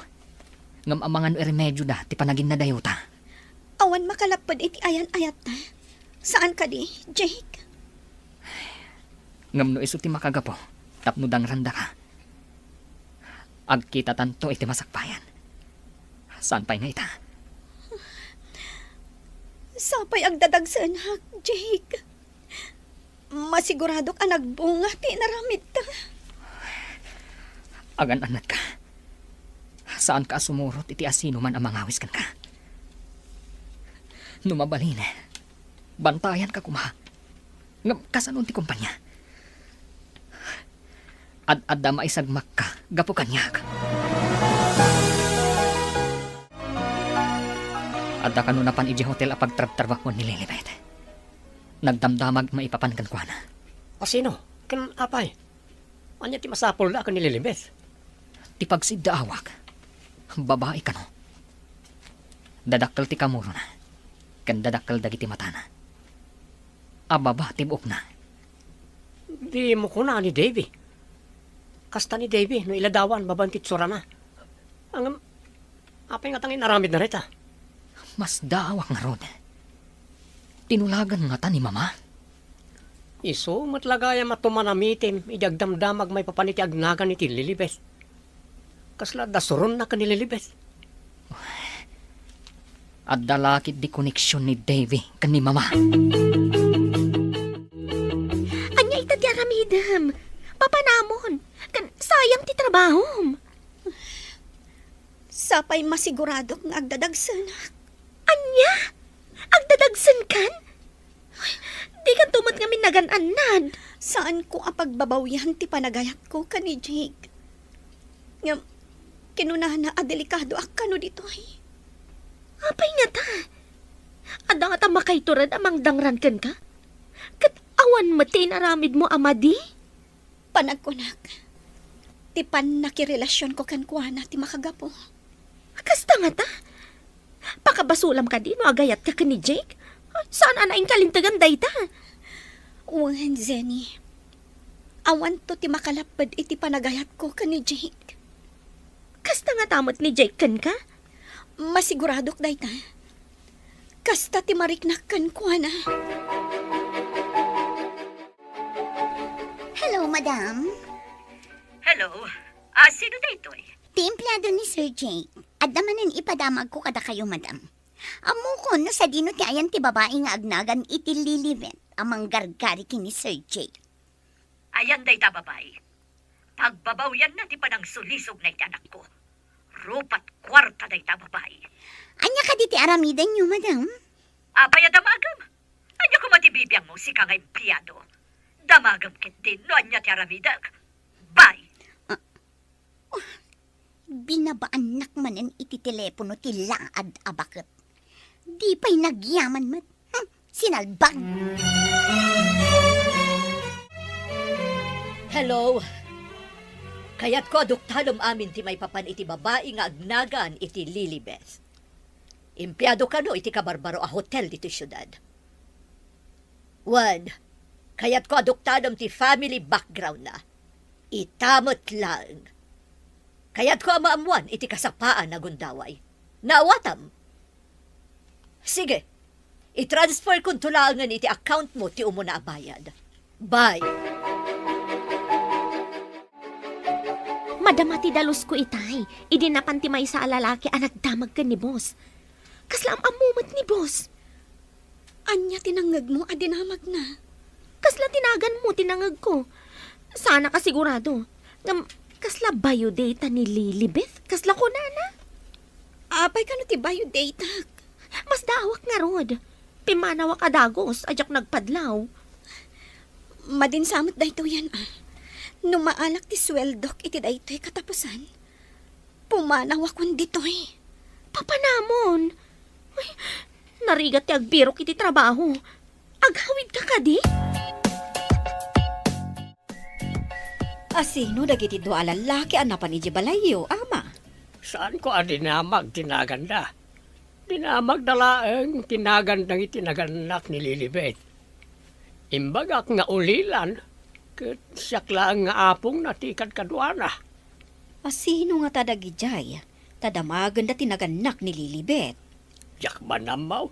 Ngem amangan no iremedioda ti panaginnadayota. Awan makalapped iti ayan-ayatta. Saan kadi, Jake? Ngem no isu ti makagapu tapno dangrandaka, agkitatanto iti masakbayan. Saan pay nga ita? Sapay agdadagsenak, Jake. Masiguradok a nagbunga ti inaramidta. Agan-annadka. Saanka a sumurot iti asinoman a mangawis kenka. No mabalin, bantayanka koma. Ngem kasano ti kompania? Ad-adda maisagmakka gapu kaniak. Adda kano napan idiay hotel a pagtrabtrabahuan ni Lilibet. Nagdamdamag maipapan kenkuana. A sino? Ken apay? Ania ti masapulda a ken ni Lilibet? Ti pagsiddaawak, babai kano. Dadakkel ti kamurona, ken dadakkel dagiti matana. a baba ti buokna. Dimo kuna ni Davy. Kasta ni Davy no iladawan babaen ti itsurana. Ngem, apay ngata nga inaramidna dayta? Masdaawak ngarud. Tinulagan ngata ni Mama? Isu met la gayam a tumanamitim idi agdamdamag maipapan iti agnagan iti Lilibet. Kasla adda suronna ken ni Lilibet. Adda la ketdi koneksion ni Davy ken ni Mama. Ania ita ti aramidem? Papanamon, ken sayang ti trabahom. Sapay masiguradok nga agdadagsenak. Ania? Agdadagsenkan? Dikanto met ngamin nagan-annad. Saanko a pagbabawian ti panagayatko ken ni Jake. Ngem, kinunana a delikadoak kano ditoy. Apay ngata? Adda ngata makaiturod a mangdangran kenka? Ket awan met ti inaramidmo a madi? Panagkunak, ti pannakirelasionko kenkuana ti makagapu. Kasta ngata? Pakabasolam kadi no agayatka ken ni Jake? Saan a nainkalintegan dayta? Wen, Jenny. Awanto ti makalapped iti panagayatko ken ni Jake. Kasta ngata met ni Jake kenka? Masiguradok dayta. Kasta ti mariknak kenkuana. Hello, madam. Hello. Ah, sino daytoy? Ti empleado ni Sir Jake. Adda manen ipadamagko kadakayo, madam. Ammokon no sadino ti ayan ti babai nga agnagan iti Lilibet a manggargari ken ni Sir Jake. Ayan dayta babai. Pagbabawianna ti panangsulisogna iti anakko. Rupat kuarta dayta babai. Ania kadi ti aramidenyo, madam? Apay a damagem? Ania koma ti bibiangmo, sika nga empleado? Damagem ketdin no ania ti aramidek. Bye! Ah, oh, binabaannak manen iti telepono ti laad a baket. Di pay nagyaman met. Hmm, sinalbag! Hello? Kayatko a duktadem amin ti maipapan iti babai nga agnagan iti Lilibet. Empleado kano iti kabarbaro a hotel ditoy siudad. Wen, kayatko a duktadem ti family background na. Ita met laeng. Kayatko a maammoan iti kasapaan a gundaway. Naawatam? Sige, i-transfer konto laengen iti account mo ti umuna a bayad. Bye. Madama ti dalusko itay, idi napan ti maysa a lalaki a nagdamag ken ni boss. Kasla am-ammo met ni boss. Ania ti nangngegmo a dinamagna? Kasla ti naganmo ti nangngegko. Saanak a sigurado. Ngem, kasla biodata ni Lilibet? Kasla kunana? Apay kano ti biodata? Masdaawak ngarud. Pimmanawak a dagus a diak nagpadlaw. Madinsa met daytoyen, a. No maalak ti sueldok iti daytoy katapusan, pumanawakon ditoy. Papanamon? Ay, narigat ti agbirok iti trabaho. Aghawidka kadi? Asino dagiti dua a lallaki a napan idiay balayyo, ama? Saanko a dinamag ti naganda. Dinamagda laeng ti nagan dagiti nagannak ni Lilibet. Imbagak nga ulilan, ket siak laeng nga apongna ti kadkaduana. Asino ngata dagidiay ta damagenda ti nagannak ni Lilibet? Diak man ammo.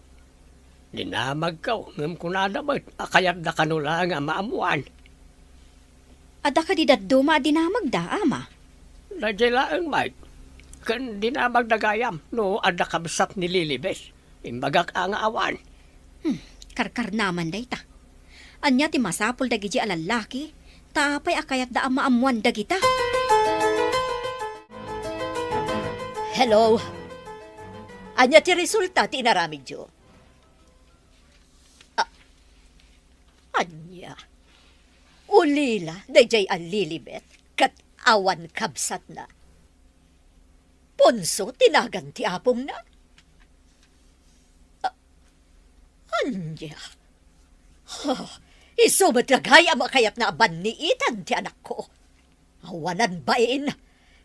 Dinamagko, ngem kunada met a kayatda kano laeng a maammoan. Adda kadi dadduma a dinamagda, ama? Daydiay laeng, Mike. Ken dinamagda gayam no adda kabsat ni Lilibet. Imbagak a nga awan. Hmm, karkarnaman dayta. Ania ti masapul dagidiay a lallaki? Ta apay a kayatda a maammoan dagita? Hello? Ania ti resulta ti inaramidyo? A-, ania? Ulila daydiay a Lilibet ket awan kabsatna. Ponso ti nagan ti apongna? A-, ania? Ha, isu met la gayam a kayatna a banniitan ti anakko. Awanan bain,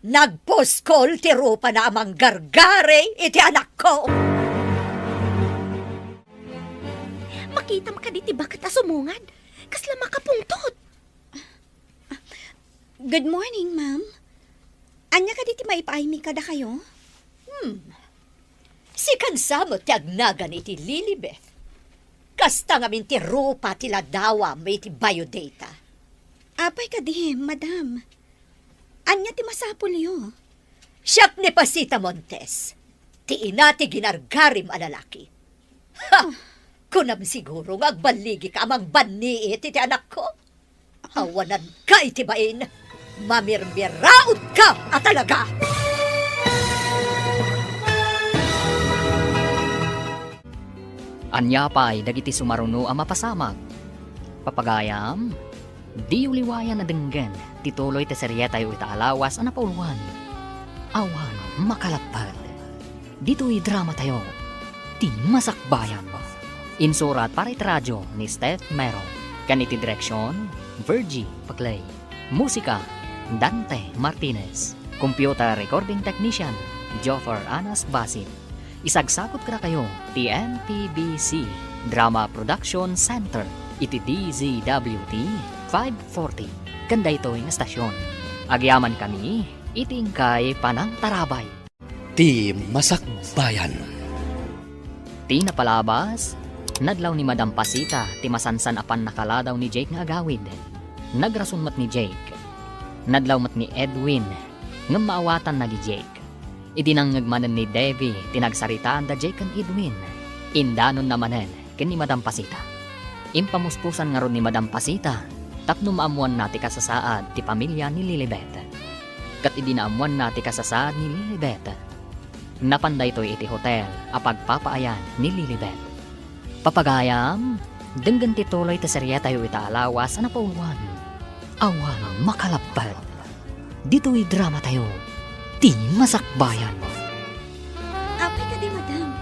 nagpuskol ti rupana a manggargari iti anakko. Itam kadi ti baket a sumungad. Kasla makapungtot. Good morning, ma'am. Ania kadi ti maipaaymi kadakayo? Hmm. Sikan sa met ti agnagan iti Lilibeth. Kasta ngamin ti rupa ti ladawam iti biodata. Apay kadi, madam? Ania ti masapulyo? Siak ni Pasita Montes, ti ina ti ginargarim a lalaki. Ha! Kunam siguro nga agballigika a mangbanniit iti anakko? Awananka iti bain. Mamirmiraotka a talaga! Ania pay dagiti sumaruno a mapasamak? Papagayam, diyo liwayan a denggen ti tuloy ti serietayo ita a lawas a napauluan. Awan makalapped. Ditoy dramatayo, Ti Masakbayan. Insurat para iti radio ni Steph Mero. Ken iti direksyon, Virgie Paclay. Musika, Dante Martinez. Computer recording technician, Joffer Anas Basit. Isagsagutkayo ti M P B C Drama Production Center iti D Z W T five forty ken daytoy nga estasyon. Agyamankami iti inkay panangtarabay. Ti Masakbayan. Ti napalabas, nadlaw ni Madam Pasita ti masansan a pannakaladaw ni Jake nga agawid. Nagrason met ni Jake. Nadlaw met ni Edwin, ngem maawatanna ni Jake. Idi nangngeg manen ni Debbie ti nagsaritaan da Jake ken Edwin, indanonna manen ken ni Madam Pasita. Impamuspusan ngarud ni Madam Pasita tapno maammoanna ti kasasaad ti pamilia ni Lilibet. Ket idi naammoanna ti kasasaad ni Lilibet, napan daytoy iti hotel a pagpapaayan ni Lilibet. Papagayam, denggen ti tuloy ti serietayo ita a lawas a napauluan. Awan makalapped. Ditoy dramatayo, Ti Masakbayan. Apay kadi, madam?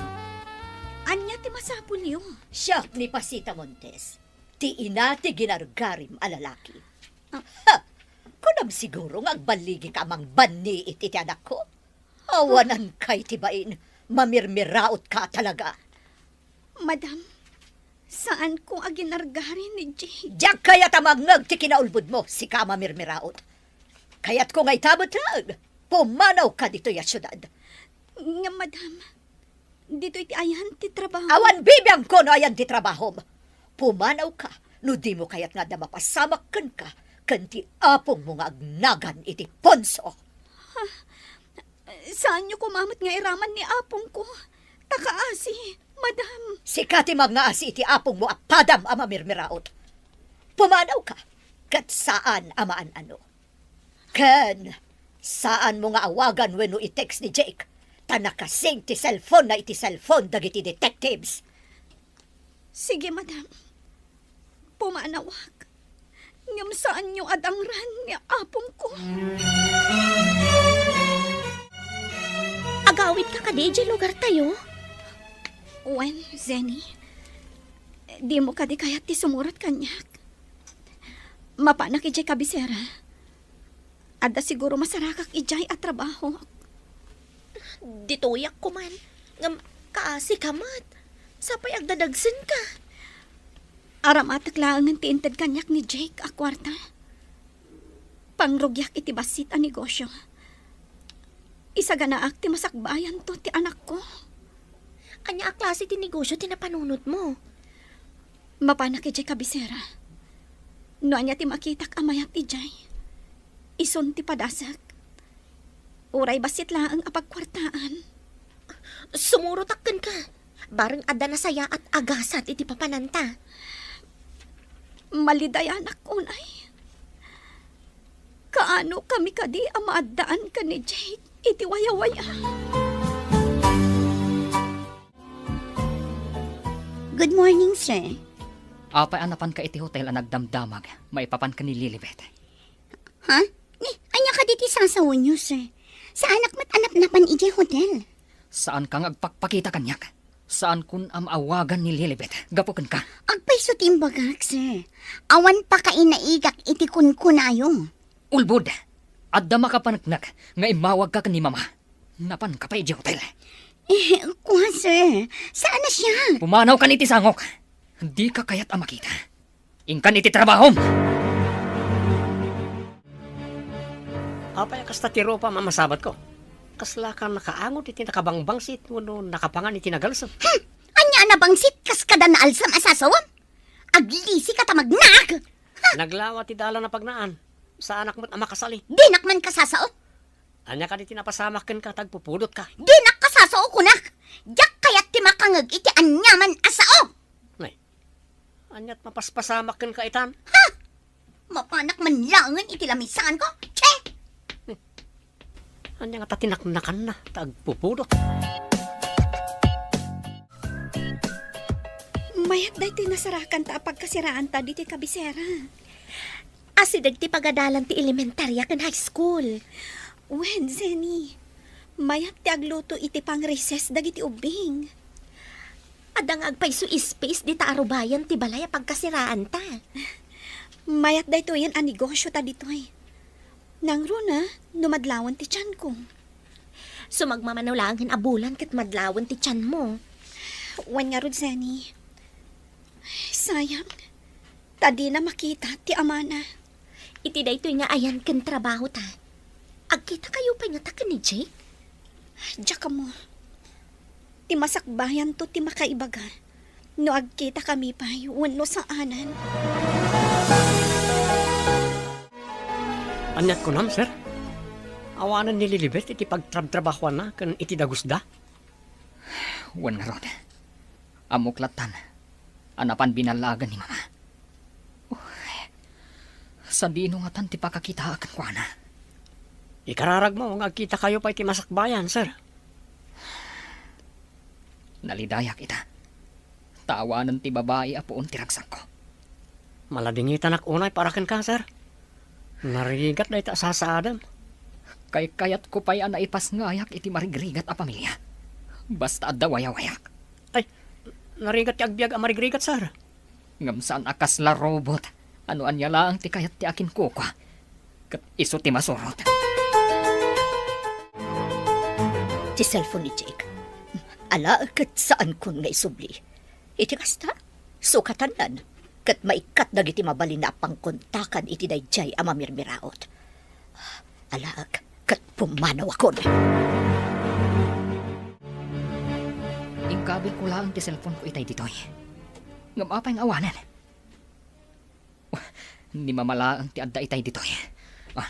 Ania ti masapulyo? Siak ni Pasita Montes, ti ina ti ginargarim a lalaki. Ah. Ha! Kunam siguro nga agballigika a mangbanniit iti anakko? Awananka iti bain, mamirmiraotka a talaga. Madam, saanko a ginargari ni Jake. Diak kayat a mangngeg ti kinaulbodmo, sika a mamirmiraot. Kayatko nga ita met laeng, pumanawka ditoy a siudad. Ngem, madam, ditoy ti ayan ti trabaho. Awan bibiangko no ayan ti trabahom. Pumanawka no dimo kayat nga adda mapasamak kenka ken ti apongmo nga agnagan iti Ponso. Saanyo koma met nga iraman ni apongko. Ta kaasi, madam. Sika ti mangngaasi iti apongmo a padam a mamirmiraot. Pumanawka, ket saan a maan-ano. Ken, saanmo nga awagan wenno i-text ni Jake, ta nakasing ti cellphone-na iti cellphone dagiti detectives. Sige, madam. Pumanawak. Ngem saanyo a dangran ni apongko. Agawidka kadi idiay lugartayo? Wen, Zenny, dimo kadi kayat ti sumurat kaniak? Mapanak idiay kabisera. Adda siguro masarakak idiay a trabaho. Ditoyak koman, ngem kaasika met. Sapay agdadagsenka. Aramatek laengen ti inted kaniak ni Jake a kuarta. Pangrugiak iti bassit a negosio. Isaganaak ti masakbayanto ti anakko. Ania a klase ti negosio ti napanunotmo? Mapanak idiay kabisera. No ania ti makitak a mayat idiay, isun ti padasek. Uray bassit laeng a pagkuartaan. Sumurotak kenka. Bareng adda nasayaat a gasat iti papananta. Malidayanak unay. Kaano kami kadi a maaddaan ken ni Jake iti wayawaya? Good morning, sir. Apay a napanka iti hotel a nagdamdamag maipapan ken ni Lilibet? Ha? Ni, ania kadi ti sasawenyo, sir? Saanak met a napnapan idiay hotel. Saanka nga agpakpakita kaniak. Saankon a maawagan ni Lilibet gapu kenka. Agpayso ti imbagak, sir. Awan pakainaigak iti kunkunayo. Ulbod! Adda makapaneknek nga immawagka ken ni Mama. Napanka pay idiay hotel. Eh, kua, sir. Saan a siak? Pumanawkan iti sangok. Dika kayat a makita. Inkan iti trabahom! Apay a kasta ti rupam a masabatko? Kaslaka nakaangot iti nakabangbangsit wenno nakapangan iti nagalsem? Hmm! Ania a nabangsit kas kada naalsem a sasawem? Aglisika ta magnaak! Ha! Naglawa ti dalan a pagnaan. Saanak met a makasali. Dinak man kasasao. Ania kadi ti napasamak kenka ta agpupudotka? Dinak kasasao, kunak! Diak kayat ti makangeg iti aniaman a sao! Nay, aniat mapaspasamak kenka itan? Ha! Mapanak man laengen iti lamisaanko? Che! Ania ngata ti naknakanna ta agpupudot? Mayat daytoy nasarakanta a pagkasiraanta ditoy kabisera. Asideg ti pagadalan ti elementaria ken high school. Wen, Zenny, mayat ti agluto iti pang-recess dagiti ubbing. Adda nga agpayso space dita a rubayan ti balay a pagkasiraanta. Mayat daytoyen a negosyota ditoy. Nangruna no madlawen ti tianko. Sumagmamano laengen a bulan ket madlawen ti tianmo. Wen ngarud, Zenny. Sayang. Ta dina makita ti amana. Iti daytoy nga ayan ken trabahota, agkitakayo pay ngata ken ni Jake? Diak ammo. Ti masakbayanto ti makaibaga no agkitakami pay wenno saanen. Aniat kunam, sir? Awanen ni Lilibet iti pagtrabtrabahuanna ken iti dagusda? Wen ngarud, ammok lattan a napan binallaagan ni Mama. Uy, sadino ngatan ti pakakitaak kenkuana? Ikararagmo nga agkitakayo pay ti masakbayan, sir. Nalidayak ita. Ta awanen ti babai a puon ti ragsakko. Maladingitanak unay para kenka, sir. Narigat dayta a sasaadem. Kaykayatko pay a naipasngayak iti marigrigat a pamilia. Basta adda wayawayak. Ay, narigat ti agbiag a marigrigat, sir. Ngem saan a kasla robot a no ania laeng ti kayat ti akinkukua, ket isu ti masurot. Ti cellphone ni Jake. Ala, ket saankon nga isubli. Iti kasta, sukatannan, ket maikkat dagiti mabalin a pangkontakan iti daydiay a mamirmiraot. Alaek, ket pumanawakon. Inkabilko laeng ti cellphone ko itay ditoy. Ngem apay nga awanen? Ni Mama laeng ti adda itay ditoy. Ah.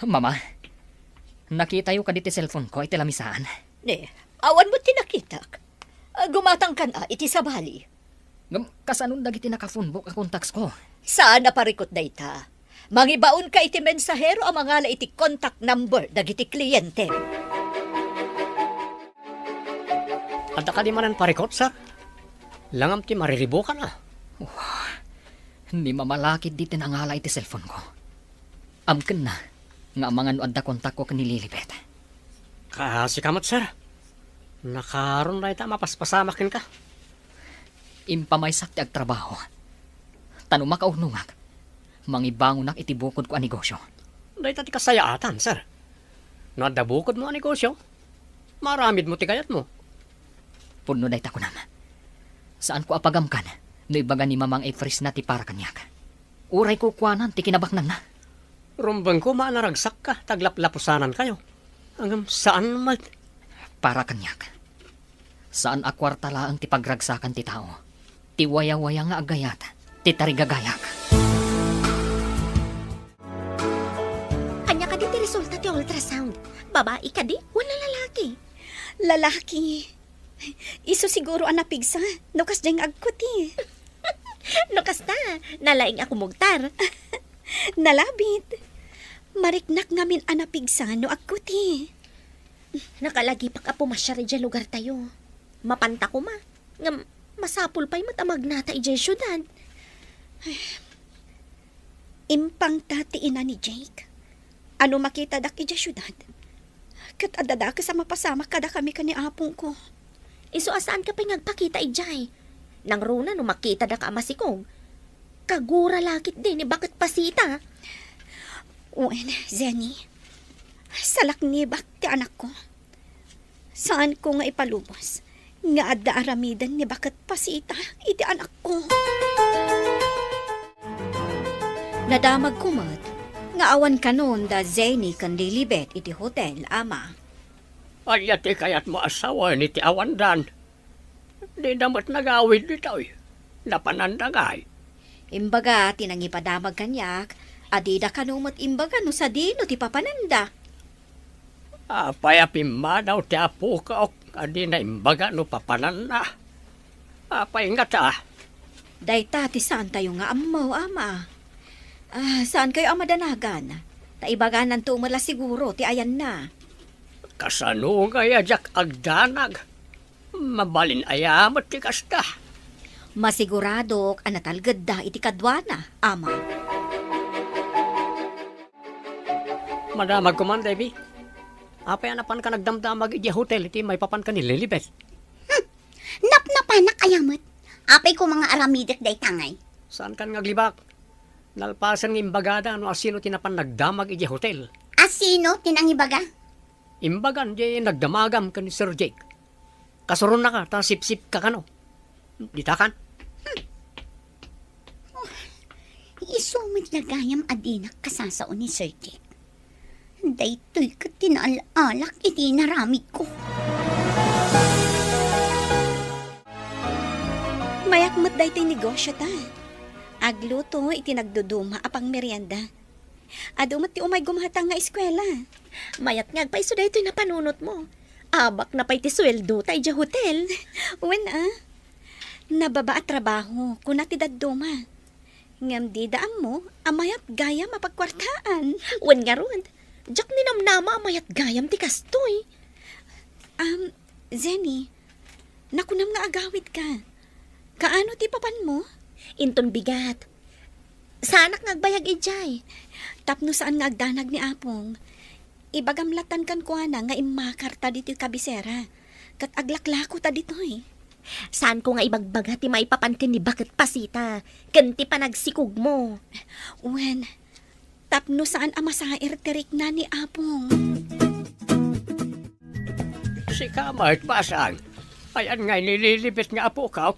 Mama, nakitayo kadi ti cellphone ko iti lamisaan? Ne, awan met ti nakitak. Ah, gumatangkan a iti sabali. Ngem, kasanon dagiti naka-phonebook a contacts ko? Saan a parikut dayta. Mangibaonka iti mensahero a mangala iti contact number dagiti kliyente. Adda kadi manen parikut, sir? Langam ti mariribukan, a. Wah, ni Mama la ketdi ti nangala iti cellphone ko. Amkenna nga amangan no adda kontakko ken ni Lilibet. Kaasika met, sir. Nakaron dayta a mapaspasamak kenka. Impamaysak ti agtrabaho. Ta no makaunongak, mangibangonak iti bukodko a negosyo. Dayta ti kasayaatan, sir. No adda bukodmo a negosyo, maaramidmo ti kayatmo. Pudno dayta kunam. Saanko a pagamkan no ibaga ni Mama nga i-freeze na ti para kaniak. Uray kukuanan ti kinabaknanna. Rumbeng koma a naragsakka ta aglaplapusanankayo. Ngem saan met. Para kaniak, saan a kuarta laeng ti pagragsakan ti tao. Ti wayawaya nga agayat ti tarigagayak. Ania kadi ti resulta ti ultrasound? Babai kadi wenno lalaki? Lalaki. Isu siguro a napigsa no kasdiay nga agkuti. No kasta, nalaing a kumugtar. Nalabit. Mariknak ngamin a napigsa no agkuti. Nakalagipak a pumasiar idiay lugartayo. Mapanta koma. Ngem, masapul pay met a magnata idiay siudad. Impangta ti ina ni Jake a no makitadak idiay siudad, ket adda dakes a mapasamak kadakami ken ni apongko. Isu a saanka pay nga agpakita idiay. Nangruna no makitadak a masikog, kagura la ketdi ni baket pasita. Wen, Zenny, salaknibak ti anakko. Saanko nga ipalubos nga adda aramiden ni baket Pasita iti anakko. Nadamagko met nga awan kanon da Jenny ken Lilibet iti hotel, Ama. Ania ti kayatmo a sawen iti awandan? Dida met nagawid ditoy. Napananda ngay? Imbaga ti nangipadamag kaniak a dida kano met imbaga no sadino ti papananda. Apay a pimmanaw ti apok a dina imbaga no papananna? Apay ngata? Dayta ti saantayo nga ammo, Ama. Ah, saankayo a madanagan? Ta ibagananto met la siguro ti ayanna. Kasano ngay a diak agdanag? Mabalin aya met ti kasta? Masiguradok a natalgedda iti kaduana, Ama. Madamag koma, Debbie. Apay a napanka nagdamdamag idiay hotel iti maipapanka ni Lilibet? Hmm. Napnapanak aya met? Apay koma nga aramidek dayta ngay? Saankan nga aglibak? Nalpasen nga imbagada no asino ti napan nagdamag idiay hotel. Asino ti nangibaga? Imbagan diay nagdamagam ken ni Sir Jake. Kasuronnaka ta sipsipka kano. Ditakan? Isu met la gayam a dinak kasasao ni Sir Jake. Daytoy ket ti naal-alak iti inaramidko. Mayak met daytoy negosio ta. Agluto iti nagduduma a pangmerienda. Adu met ti umay gumatang nga eskuela. Mayat nga agpayso daytoy napanunotmo. Abakna pay ti sueldo ta idiay hotel. Wen a. Nababa a trabaho, kuna ti dadduma. Ngem dida ammo a mayat gayam a pagkuartaan. Wen ngarud, diak ninamnama a mayat gayam ti kastoy. Am, Jenny, nakunam nga agawidka. Kaano ti papanmo? Inton bigat. Saanak nga agbayag idiay. Tapno saan nga agdanag ni Apong, ibagam latan kenkuana nga immakarta ditoy kabisera, ket aglaklako ta ditoy. Saanko nga ibagbaga ti maipapan ken ni Baket Pasita, ken ti panagsikogmo. Wen, tapno saan a masair ti rikna ni Apong. Sika met, Basang. Ayan nga ni Lilibet nga apokaw.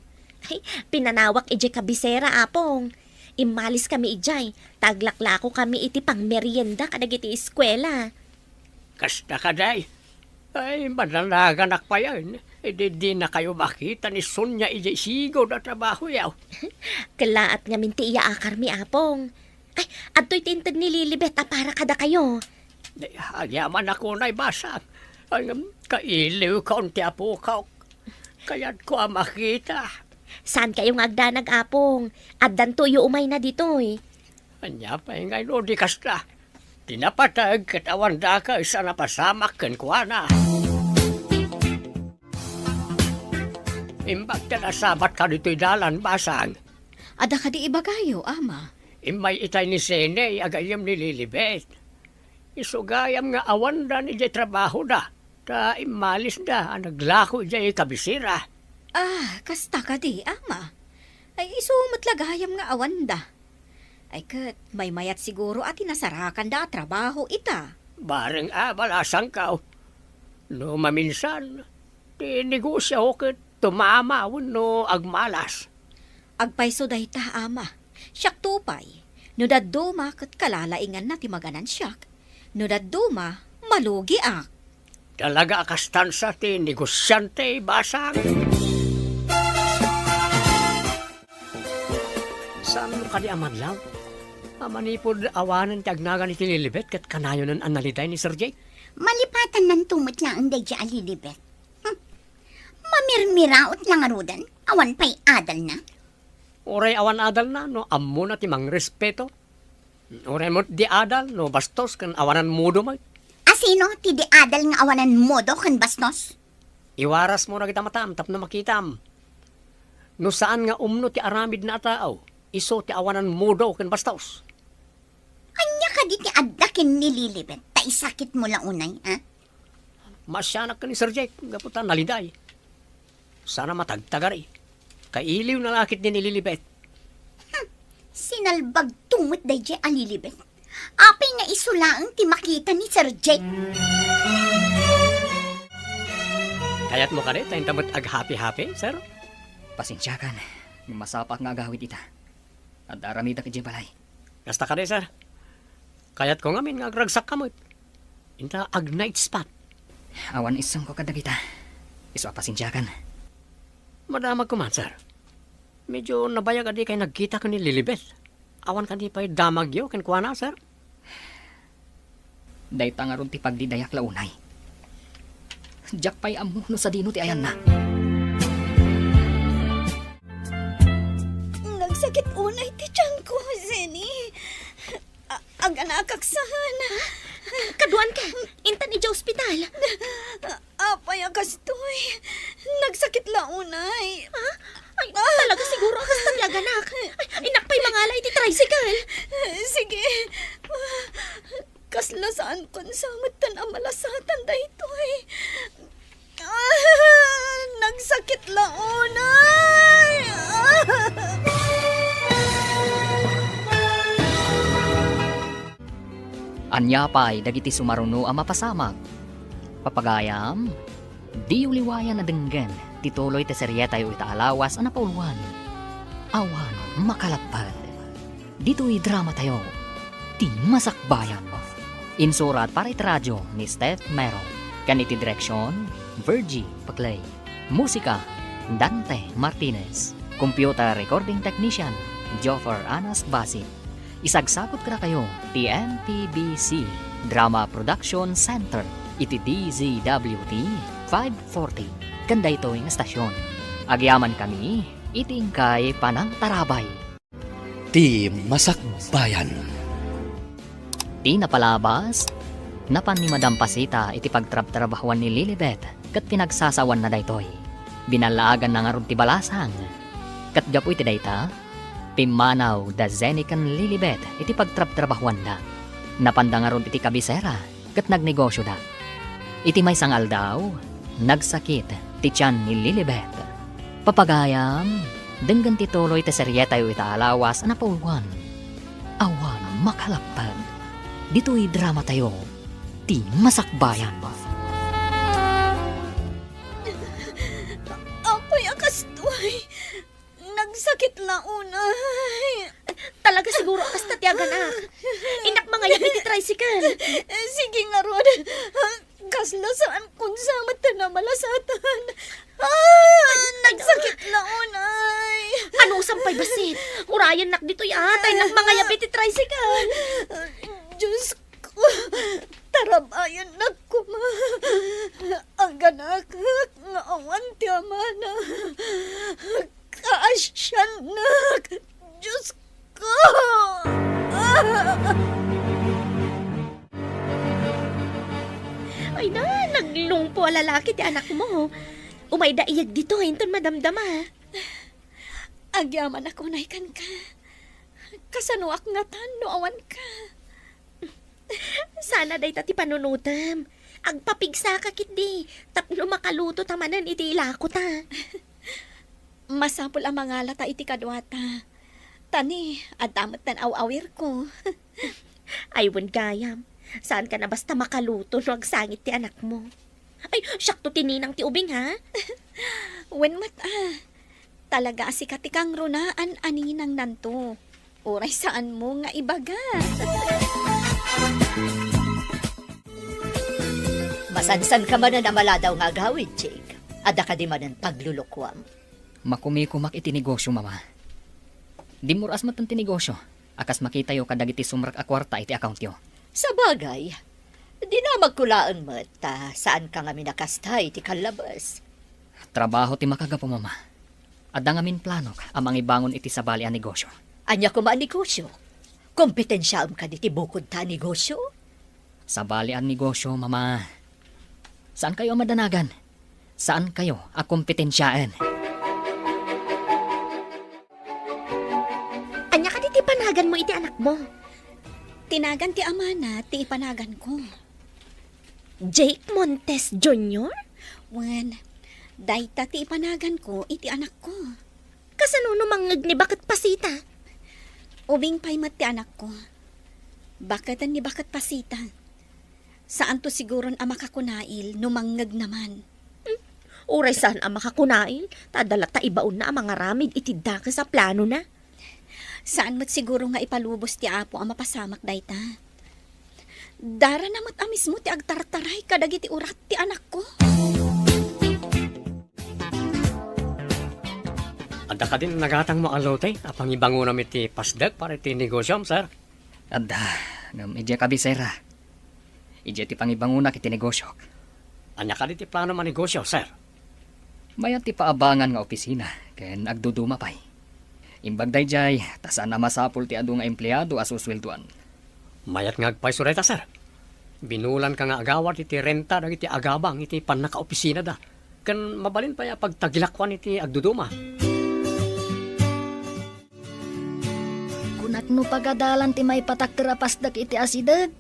Ay, pinanawak idiay kabisera, Apong. Immaliskami idiay, ta aglaklakokami iti pangmerienda kadagiti eskuela. Kasta kadi? Ay, mananaganak payen. Idi dinakayo makita ni Sonia idiay sigud a trabahoyo. Kellaat ngamin ti iyaakarmi, Apong. Ay, adtoy ti inted ni Lilibet a para kadakayo. Ay, agyamanak unay, Basang. Ay, kailiwka ti apokak. Kayatko a makita. Saankayo nga agdanag, Apong. Addantoyo umayna ditoy. Ania pay ngay no di kasta? Ti napateg ket awan dakes a napasamak kenkuana. Imbag ta nasabatka ditoy dalan, Basang. Adda kadi ibagayo, Ama? Immay itay ni Sene, agayyem ni Lilibet. Isu gayam nga awandan idiay trabahoda, ta immalisda a naglako idiay kabisera. Ah, kasta kadi, Ama? Ay, isu met la gayam nga awanda. Ay, ket maymayat siguro a ti nasarakanda a trabaho ita. Bareng a balasangkaw. No maminsan, ti negosio ket tumama wenno agmalas. Agpayso dayta, Ama. Siakto pay, no dadduma ket kalalainganna ti maganansiak. No dadduma, malugiak. Talaga a kastansa ti negosiante, Basang. Saan kadi a madlaw? A manipud awanen ti agnagan iti Lilibet ket kanayonen a naliday ni Sir Jake? Malipatannanto met laeng daydiay a Lilibet. Hmm. Mamirmiraot la ngaruden, awan pay adalna. Uray awan adalna no ammona ti mangrespeto. Uray met di adal no bastos ken awanan modo met. Asino ti di adal nga awanan modo ken bastos? Iwarasmo dagita matam tapno makitam. No saan nga umno ti aramidna a tao, isu ti awanan modo ken bastos. Ania kadi ti adda ken ni Lilibet ta isakitmo la unay, ha? Maasianak ken ni Sir Jake gapu ta naliday. Saan a matagtagari. Kailiwna la ketdi ni Lilibet. Hmm, sinalbagto met daydiay a Lilibet. Apay nga isu laeng ti makita ni Sir Jake? Kayatmo kadi ta inta met aghappy-happy, sir? Pasensiakan, masapaak nga agawid ita. Adda aramidak idiay balay. Kasta kadi, sir. Kayatko ngamin nga agragsak ka met. Inta ag-night spot. Awan isungko kadagita. Isu a pasensiakan. Madamagko man, sir. Medyo nabayag a dikay nagkita ken ni Lilibet. Awan kadi pay damagyo kenkuana, sir? Dayta ngarud ti pagdidayak la unay. Diak pay ammo no sadino ti ayanna. Nagsakit unay ti tiyanko, Zenny. A-, aganakak saan. Kaduan ka, intan idiay ospital. Apay a kastoy? Nagsakit la unay. Ha? Ay, talaga siguro a kasta ti aganak. Ay, innak pay mangala iti tricycle. Sige. Kasla saankon sa metten a malasatan daytoy. Ah, nagsakit la unay. Ah. Ania pay dagiti sumaruno a mapasamak? Papagayam, diyo liwayan a denggen ti tuloy ti serietayo ita a lawas a napauluan. Awan makalapped. Ditoy dramatayo, Ti Masakbayan. Insurat para iti radio ni Steph Mero, ken iti direksion, Virgie Paclay. Musika, Dante Martinez. Computer recording technician, Joffer Anas Basit. Isagsagod kadakayo ti M P B C Drama Production Center iti D Z W T five forty ken daytoy nga stasyon. Agyamankami iti inkay panangtarabay. Ti Masakbayan. Ti napalabas, napan ni Madam Pasita iti pagtrabtrabahuan ni Lilibet ket pinagsasawanna daytoy. Binallaaganna ngarud ti balasang. Ket gapu iti dayta, pimmanaw da Zenny ken Lilibet iti pagtrabtrabahuanda. Napanda ngarud iti kabisera ket nagnegosioda. Iti maysa nga aldaw, nagsakit ti tian ni Lilibet. Papagayam, denggen ti tuloy ti serietayo ita a lawas a napauluan. Awan makalapped. Ditoy dramatayo, Ti Masakbayan. Apay a kastoy? Nagsakit la unay. Talaga siguro a kasta ti aganak. Innak mangayab iti tricycle. Sige ngarud. Kasla saankon sa metten a malasatan. Ah, nagsakit la unay. Anusan pay bassit? Urayennak ditoy a, ta innak mangayab iti tricycle. Diyos ko, tarabayannak koma. Aganak nga awan ti amana. Kaasiannak! Diyos ko! Ay na, naglungpo a lalaki ti anakmo. Umayda iyag ditoy inton madamdama. Agyamanak unay kenka. Kasanoak ngatan no awanka? Sana dayta ti panunotem. Agpapigsaka ketdi tapno makaluto ta manen iti ilako ta. Masapul a mangala ta iti kaduata. Ta ni, adda met ti aw-awirko. Ay, wen gayam. Saanka a basta makaluto no agsangit ti anakmo. Ay, siakto ti ninang ti ubing, ha? Wen met, a. Talaga a sika ti kangrunaan a ninangnanto. Uray saanmo nga ibaga. Masansanka manen a maladaw nga agawid, Jake. Adda kadi manen paglulukuam? Makumikumak iti negosio, Mama. Dimmur-as met ti negosio a kas makitayo kadagiti sumrek a kuarta iti accountyo. Sabagay, dinamagko laeng met ta saanka ngamin a kasta iti kallabes. Trabaho ti makagapu, Mama. Adda ngamin planok a mangibangon iti sabali a negosio. Ania koma a negosio? Kompetensiaem kadi ti bukodta a negosio? Sabali a negosio, Mama. Saankayo a madanagan. Saankayo a kompetensiaen. Ania kadi ti panaganmo iti anakmo? Ti nagan ti amana ti ipanaganko. Jake Montes Junior? Wen, dayta ti ipanaganko iti anakko. Kasano no mangngeg ni Baket Pasita? Ubing pay met ti anakko. Baketen ni Baket Pasita. Saanto siguron a makakunail no mangngegna man. Hmm? Uray saan a makakunaen, ta adda latta ibaonna a mangaramid iti dakes a planona. Saan met siguro nga ipalubos ti Apo a mapasamak dayta. Darana met a mismo ti agtartaray kadagiti urat ti anakko. Adda kadin nagatangmo a lote a pangibangonam iti pasdek para iti negosiom, sir? Adda, ngem idiay kabisera. Idiay ti pangibangonak iti negosiok. Ania kadi ti planom a negosio, sir? Mayat ti paabangan nga opisina ken agduduma pay. Imbag daydiay, ta saan a masapul ti adu nga empleado a susueldoan. Mayat nga agpayso dayta, sir. Binulanka nga agawad iti renta dagiti agabang iti pannakaopisinada, ken mabalin pay a pagtagilakuan iti agduduma. Kunak no pagadalan ti maipatakder a pasdek iti asideg.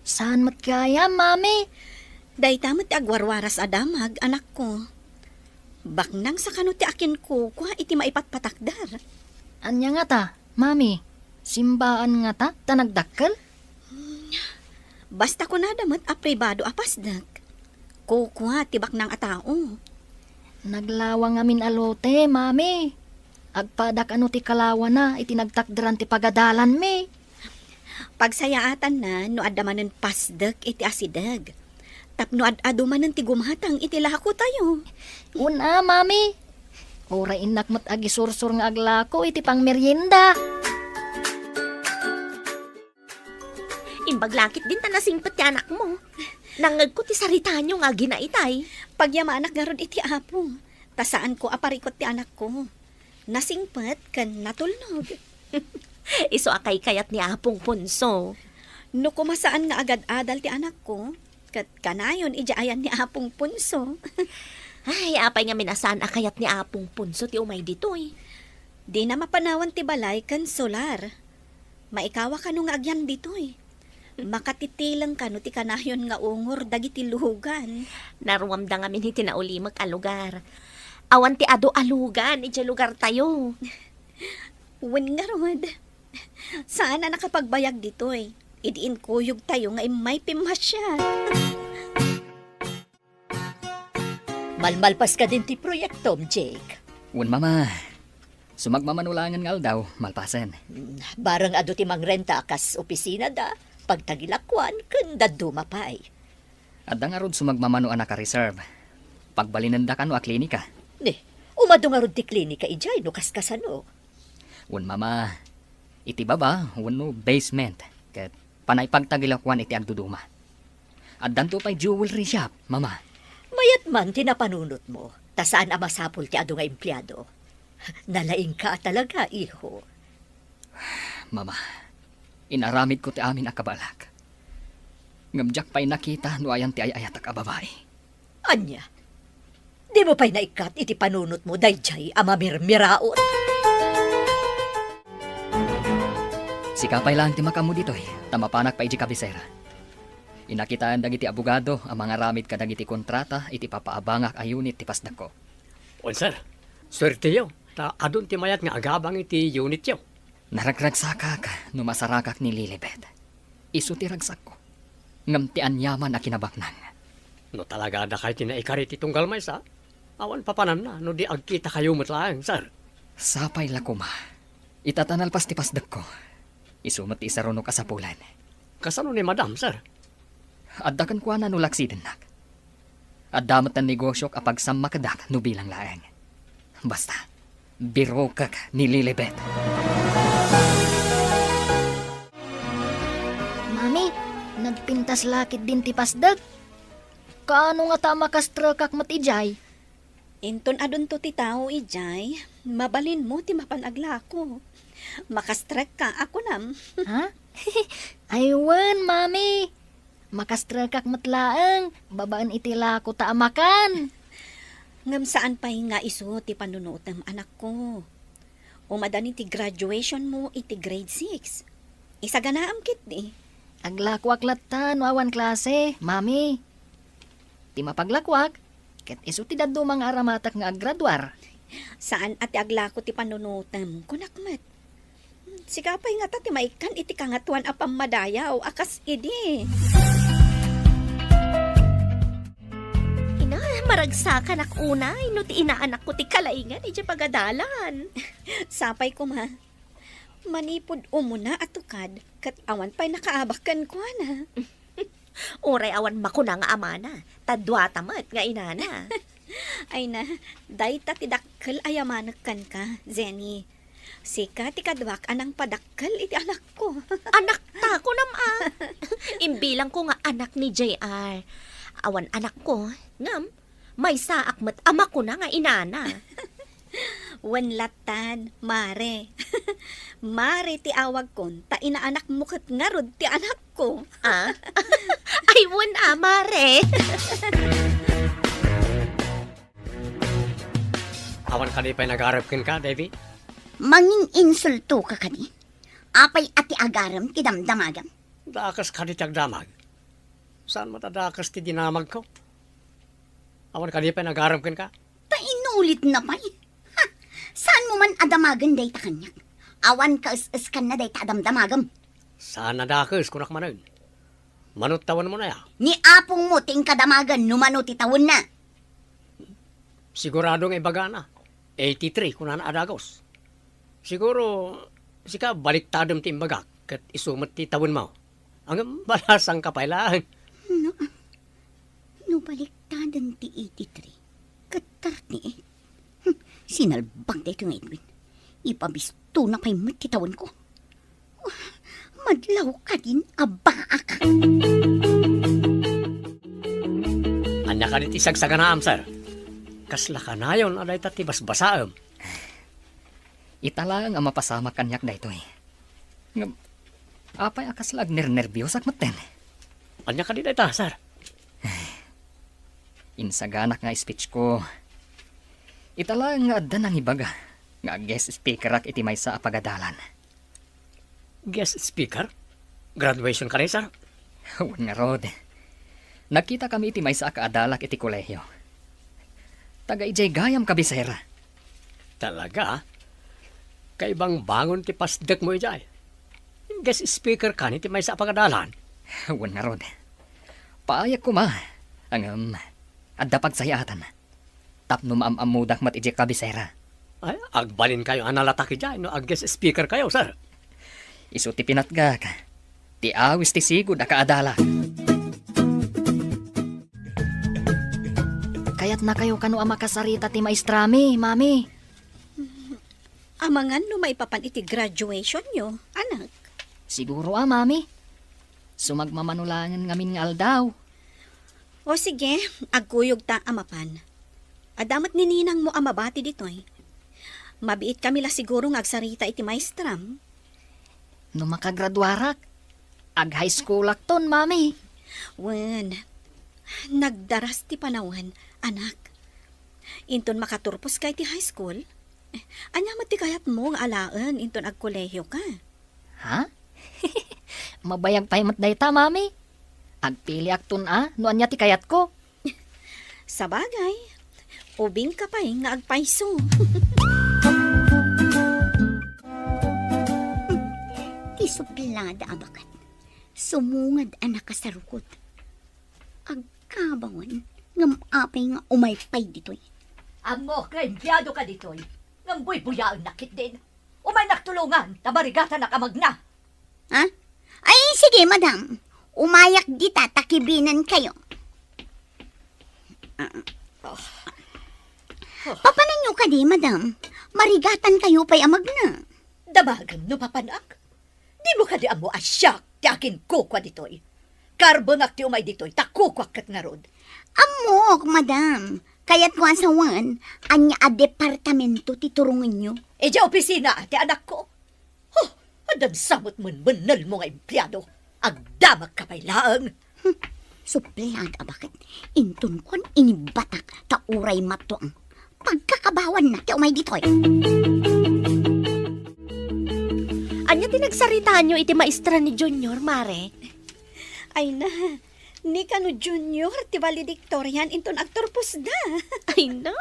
Saan met gayam, Mami? Dayta met ti agwarwaras a damag, anakko. Baknang sa kano ti akinkukua iti maipatpatakder. Ania ngata, Mami? Simbaan ngata ta nagdakkel? Basta kunada met a pribado a pasdek. Kukua ti baknang a tao. Naglawa ngamin a lote, Mami. Agpadak ano ti kalawana iti nagtakderan ti pagadalanmi. Pagsayaatanna no adda manen pasdek iti asideg. Tapno ad-adu manen ti gumatang iti lakotayo. Una, Mami. Uray innak met agisursor nga aglako iti pangmerienda. Imbag lakit din ta nasingpet ti anakmo. Nangngegko ti saritayo nga agina itay. Pagyamanak ngarud iti Apo, ta saanko a parikut ti anakko. Nasingpet ken natulnog. Isu a kaykayat ni Apong Ponso. No koma saan nga agad-adal ti anakko, ket kanayon idiay ayan ni Apong Ponso. Ay, apay ngamin a saan a kayat ni Apong Ponso ti umay ditoy? Dina mapanawan ti balay ken solar. Maikawa kano nga agyan ditoy? Makatitileng kano ti kanayon nga ungor dagiti lugan? Naruamda ngamin iti naulimek a lugar. Awan ti adu a lugan idiay lugartayo. Wen ngarud, saan a nakapagbayag ditoy idi inkuyogtayo nga immay pimmasiar. Malmalpas kadin ti proyektom, Jake? Wen, Mama. Sumagmamano laengen nga aldaw, malpasen. Mm, bareng adu ti mangrenta a kas opisinada, pagtagilakuan, ken dadduma pay. Adda ngarud sumagmamano a naka-reserve. Pagbalinenda kano a klinika. Ni, umadu ngarud ti klinika idiay no kaskasano? Wen, Mama, iti baba wenno basement ket panay pagtagilakuan iti agduduma. Addanto pay jewelry shop, Mama. Mayat man ti napanunotmo, ta saan a masapul ti adu nga empleado. Nalaingka a talaga, iho. Mama, inaramidko ti amin a kabaelak. Ngem diak pay nakita no ayan ti ay-ayatak a babai. Ania? Dimo pay naikkat iti panunotmo daydiay a mamirmiraot? Sika pay laeng ti makaammo ditoy, ta mapanak pay idiay kabisera. Inakitaen dagiti abogado a mangaramid kadagiti kontrata iti papaabangak a unit ti pasdekko. Wen, sir. Suerteyo, ta adun ti mayat nga agabang iti unityo. Naragragsakak no masarakak ni Lilibet. Isu ti ragsakko. Ngem ti aniaman a kinabaknang. No talaga dakay ti naikari ti tunggal maysa, awan papananna no di agkitakayo met laeng, sir. Sapay la koma. Ita ta nalpas ti pasdekko. Isu met ti isarunok a sapulen. Kasano ni Madam, sir? Adda kenkuana no laksidennak. Adda met ti negosiok a pagsammakedak no bilang laeng. Basta, birokek ni Lilibet. Mami, nagpintas lakit din ti pasdek. Kaano ngata a makastrekak met idiay? Inton adunto ti tao idiay, mabalinmo ti mapan aglako. Makastrekka a kunam. Ha? Ay wen, Mami. Makastrekak met laeng, babaen iti lako ta a makan. Ngem saan pay nga isu ti panunutem, anakko. Umadani ti graduationmo iti grade six. Isaganaam ketdi. Aglakoak latta no awan klase, Mami. Ti mapaglakoak, ket isu ti dadduma nga aramatek nga aggraduar. Saan a ti aglako ti panunutem, kunak met. Sika pay ngata ti maikkan iti kangatoan a pammadayaw a kas idi. Ina, Maragsakanak unay no ti inaanakko ti kalaingan idiay pagadalan. Sapay koma. Manipud umuna a tukad, ket awan pay nakaabak kenkuana. Uray awan makuna nga amana, ta duata met nga inana. Ay na, dayta ti dakkel a yamanek kenka, Jenny. Sika ti kaduak a nangpadakkel iti anakko. Anakta, kunam a. Imbilangko nga anak ni J R. Awan anakko, ngem maysaak met a makuna nga inana. Wen lattan, Mare. Mare ti awagkon, ta inaanakmo ket ngarud ti anakko. Ah? Ay, wen a, Mare. Awan kadi pay nagarem kenka, Debbie? Mangin-insulto ka kadi? Apay a ti agarem ti damdamagem? Dakes kadi ti agdamag? Saan met a dakes ti dinamagko? Awan kadi pay nagarem kenka? Ta inulitna pay. Ha! Saanmo man a damagen dayta kaniak? Awan kaes-eskanna dayta a damdamagem. Saan a dakes, kunak manen. Mano ti tawenmon aya? Ni apongmo ti inkadamagen no mano ti tawenna. Sigurado nga ibagana. Eighty-three, kunana a dagus. Siguro, sika baliktadem ti imbagak, ket isu met ti tawenmo. Ngem balasangka pay laeng. No, no baliktaden ti eighty-three, ket thirty-eight. Hmm, sinalbag daytoy nga Edwin. Ipabistona pay met ti tawenko. Madlaw kadin a baak. Ania kadi ti sagsaganaam, sir? Kasla kanayon a dayta ti basbasaem. Ita laeng a mapasamak kaniak daytoy. Ngem, apay a kasla agnernerbiosak metten? Ania kadi dayta, sir? Insaganak nga speech ko. Ita laeng nga adda nangibaga nga guest speakerak iti maysa a pagadalan. Guest speaker? Graduation kadi, sir? Wen ngarud. Nagkitakami iti maysa a kaadalak iti kolehio. Taga idiay gayam kabisera. Talaga? Kaibangbangon ti pasdekmo idiay. Guest speaker kadi iti maysa a pagadalan? Wen ngarud. Paayek koma. Ngem, adda pagsayaatan. Tapno maam-ammodak met idiay kabisera. Ay, agbalinkayo a nalatak idiay no ag-guest speaker kayo, sir. Isu ti pinatgak. Ti awis ti sigud a kaadalak. Kayatnakayo kano a makasarita ti maestrami, Mami? Amangan no maipapan iti graduationyo, anak. Siguro a, Mami. Sumagmamano laengen ngamin nga aldaw. O sige, agkuyogta a mapan. Adda met ni ninangmo a mabati ditoy. Mabiitkami la siguro nga agsarita iti maestram. No makagraduarak, ag-high schoolakton, Mami. Wen, nagdaras ti panawen, anak. Inton makaturposka iti high school, ania met ti kayatmo nga alaen inton agkolehioka? Ha? Mabayag pay met dayta, Mami. Agpiliakton a no ania ti kayatko. Sabagay, ubingka pay nga agpayso. Ti suplada a baket, sumungad a nakasarukot. Agkabawan, ngem apay nga umay pay ditoy? Ammok nga empleadoka ditoy, ngem buybuyaennak ketdin. Umaynak tulongan, ta marigatanak a magna. Ha? Ay, sige, madam. Umayak dita ta kibinan kayo. Ah. Papananyo kadi, madam? Marigatan kayo pay a magna. Damagem no papanak? Dimo kadi ammo a siak ti aginkukua ditoy? Karbengak ti umay ditoy, ta kukuak ket ngarud. Ammok, madam. Kayatko a sawen, ania a departamento ti turongenyo? Idiay opisina ti anakko. Huh, addan sa met menmennelmo nga empleado. Agdamagka pay laeng. Hmm, suplada a baket. Inton kuan inibatak ta uray matuang. Pagkakabawanna ti umay ditoy. Ania ti nagsaritaanyo iti maestra ni Junior, Mare? Ay na, ni kano Junior ti valedictorian inton agturposda. Ay na,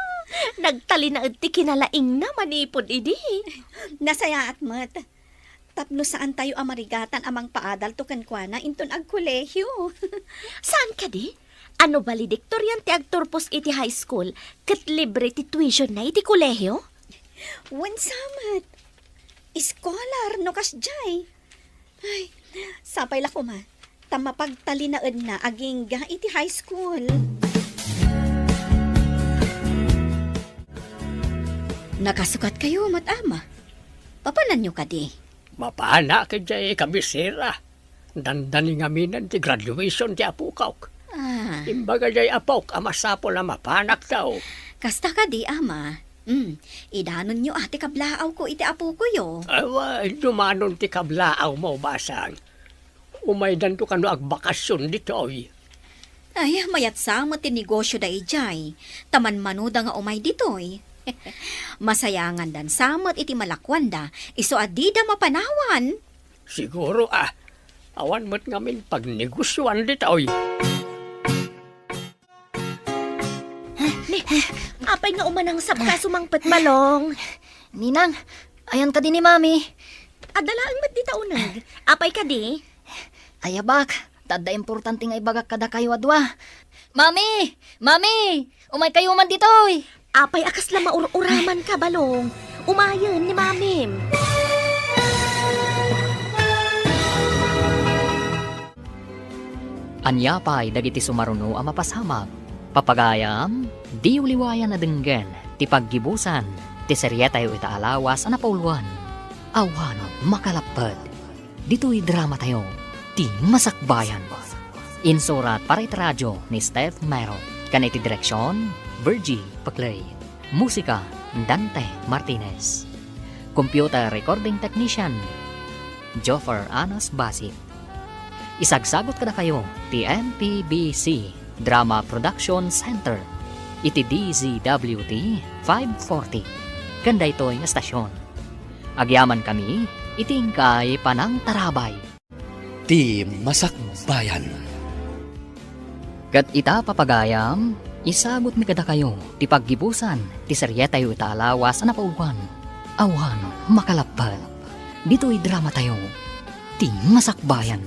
nagtalinaed ti kinalaingna manipud idi. Nasayaat met. Tapno saantayo a marigatan a mangpaadalto kenkuana inton agkolehio. Saan kadi? Ano, valedictorian ti agturpos iti high school ket libre ti tuition na iti kolehio? Wen sa met. Scholar no kasdiay. Ay, sapay la koma ta mapagtalinaedna agingga iti high school. Nakasukat kayo met, Ama. Papananyo kadi? Mapana ketdi, kabisera. Dandani ngaminen ti graduation ti apokak. Ah. Imbaga diay apok a masapul a mapanakto. Kasta kadi, Ama. Hmm, idanonyo a ti kablaawko iti apokoyo. Awa, dumanon ti kablaawmo, basang. Umaydanto kano agbakasyon ditoy. Ay, mayat sa met ti negosyo daydiay. Ta manmanoda nga umay ditoy. Masayangandan sa met iti malakuanda, isu a dida mapanawan. Siguro, ah, awan met ngamin pagnegosioan ditoy. Ni, apay nga umanangsapka sumangpet, Balong? Ninang, ayan kadi ni Mami? Adda laeng met dita uneg. Apay kadi? Ayabak, ta adda importante nga ibagak kadakayo a dua. Mami! Mami! Umay kayo man ditoy! Apay a kasla maur-uraman ka, Balong? Umayen ni Mamim. Ania pay dagiti sumaruno a mapasamak? Papagayam, diyo liwayan a denggen ti paggibusan ti serietayo ita a lawas a napauluan. Awan makalapped. Ditoy dramatayo, ti Masakbayan. Insurat para iti radio ni Steph Mero, ken iti direksion, Virgie Paclay. Musika, Dante Martinez. Computer recording technician, Joffer Anas Basit. Isagsagut kadakayo ti M P B C Drama Production Center iti D Z W T five forty ken daytoy nga stasyon. Agyamankami iti inkay panangtarabay. Ti Masakbayan. Ket ita, papagayam, isagutmi kadakayo ti paggibusan ti serietayo ita a lawas a napauluan. Awan makalapped. Ditoy dramatayo, ti Masakbayan.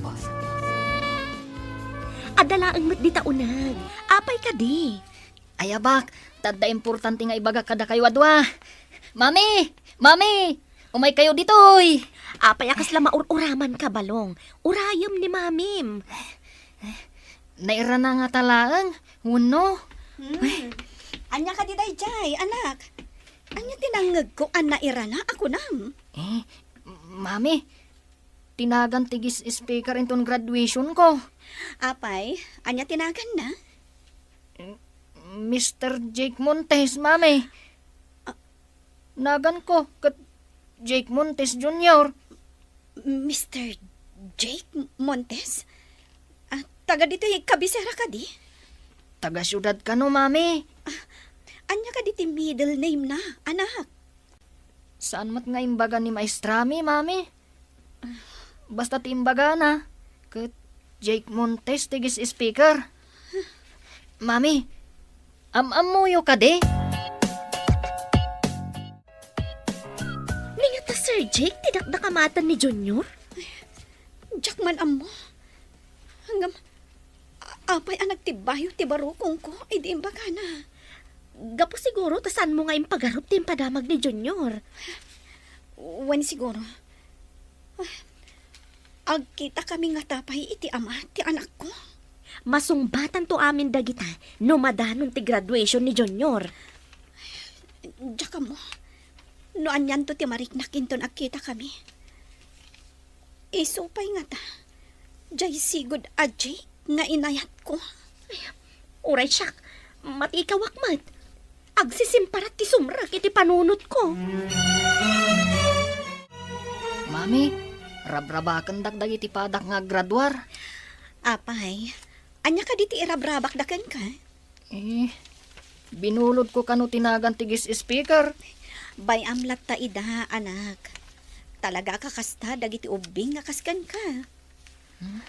Adda laeng met dita uneg. Apay kadi? Ayabak, ta adda importante nga ibagak kadakayo a dua. Mami! Mami! Umay kayo ditoy! Apay a kasla maur-uraman ka, Balong? Urayem ni Mamim. Nairana ngata laeng, wenno? Hmm. Ania kadi daydiay, anak? Ania ti nangngegko a nairana a kunam? Eh, Mami, tinagan ti guest speaker inton graduation ko. Apay, ania tinaganna? Mister Jake Montes, Mami. Ah. Naganko ket Jake Montes Junior. Mister Jake Montes? Ah, taga ditoy kabisera kadi? Taga siudad kano, Mami. Ah, ania kadi ti middle name na, anak? Saan met nga imbaga ni maestrami, Mami? Basta ti imbagana, ket Jake Montes ti guest speaker. Mami, am-ammoyo kadi? Ni ngata Sir Jake ti dakdakamaten ni Junior? Diak man ammo. Ngem, a-, apay a nagtibbayo ti barukongko idi imbagana? Gapu siguro ta saanmo nga impagarup ti impadamag ni Junior. Wen siguro. Agkitakami ngata pay iti ama ti anakko? Masungbatanto amin dagita no madanon ti graduation ni Junior. Diak ammo no anianto ti mariknak inton agkitakami. Isu pay ngata, diay sigud a Jake nga inayatko. Ay, uray siak, matikawak met. Agsisimparat ti sumrek iti panunotko. Mami, rabrabakendak dagiti padak nga aggraduar. Apay, ania kadi ti irabrabakda kenka? Eh, binulodko kano ti nagan ti guest speaker. Bay-am latta ida, anak. Talaga a kakasta dagiti ubbing nga kas kenka. Hmm?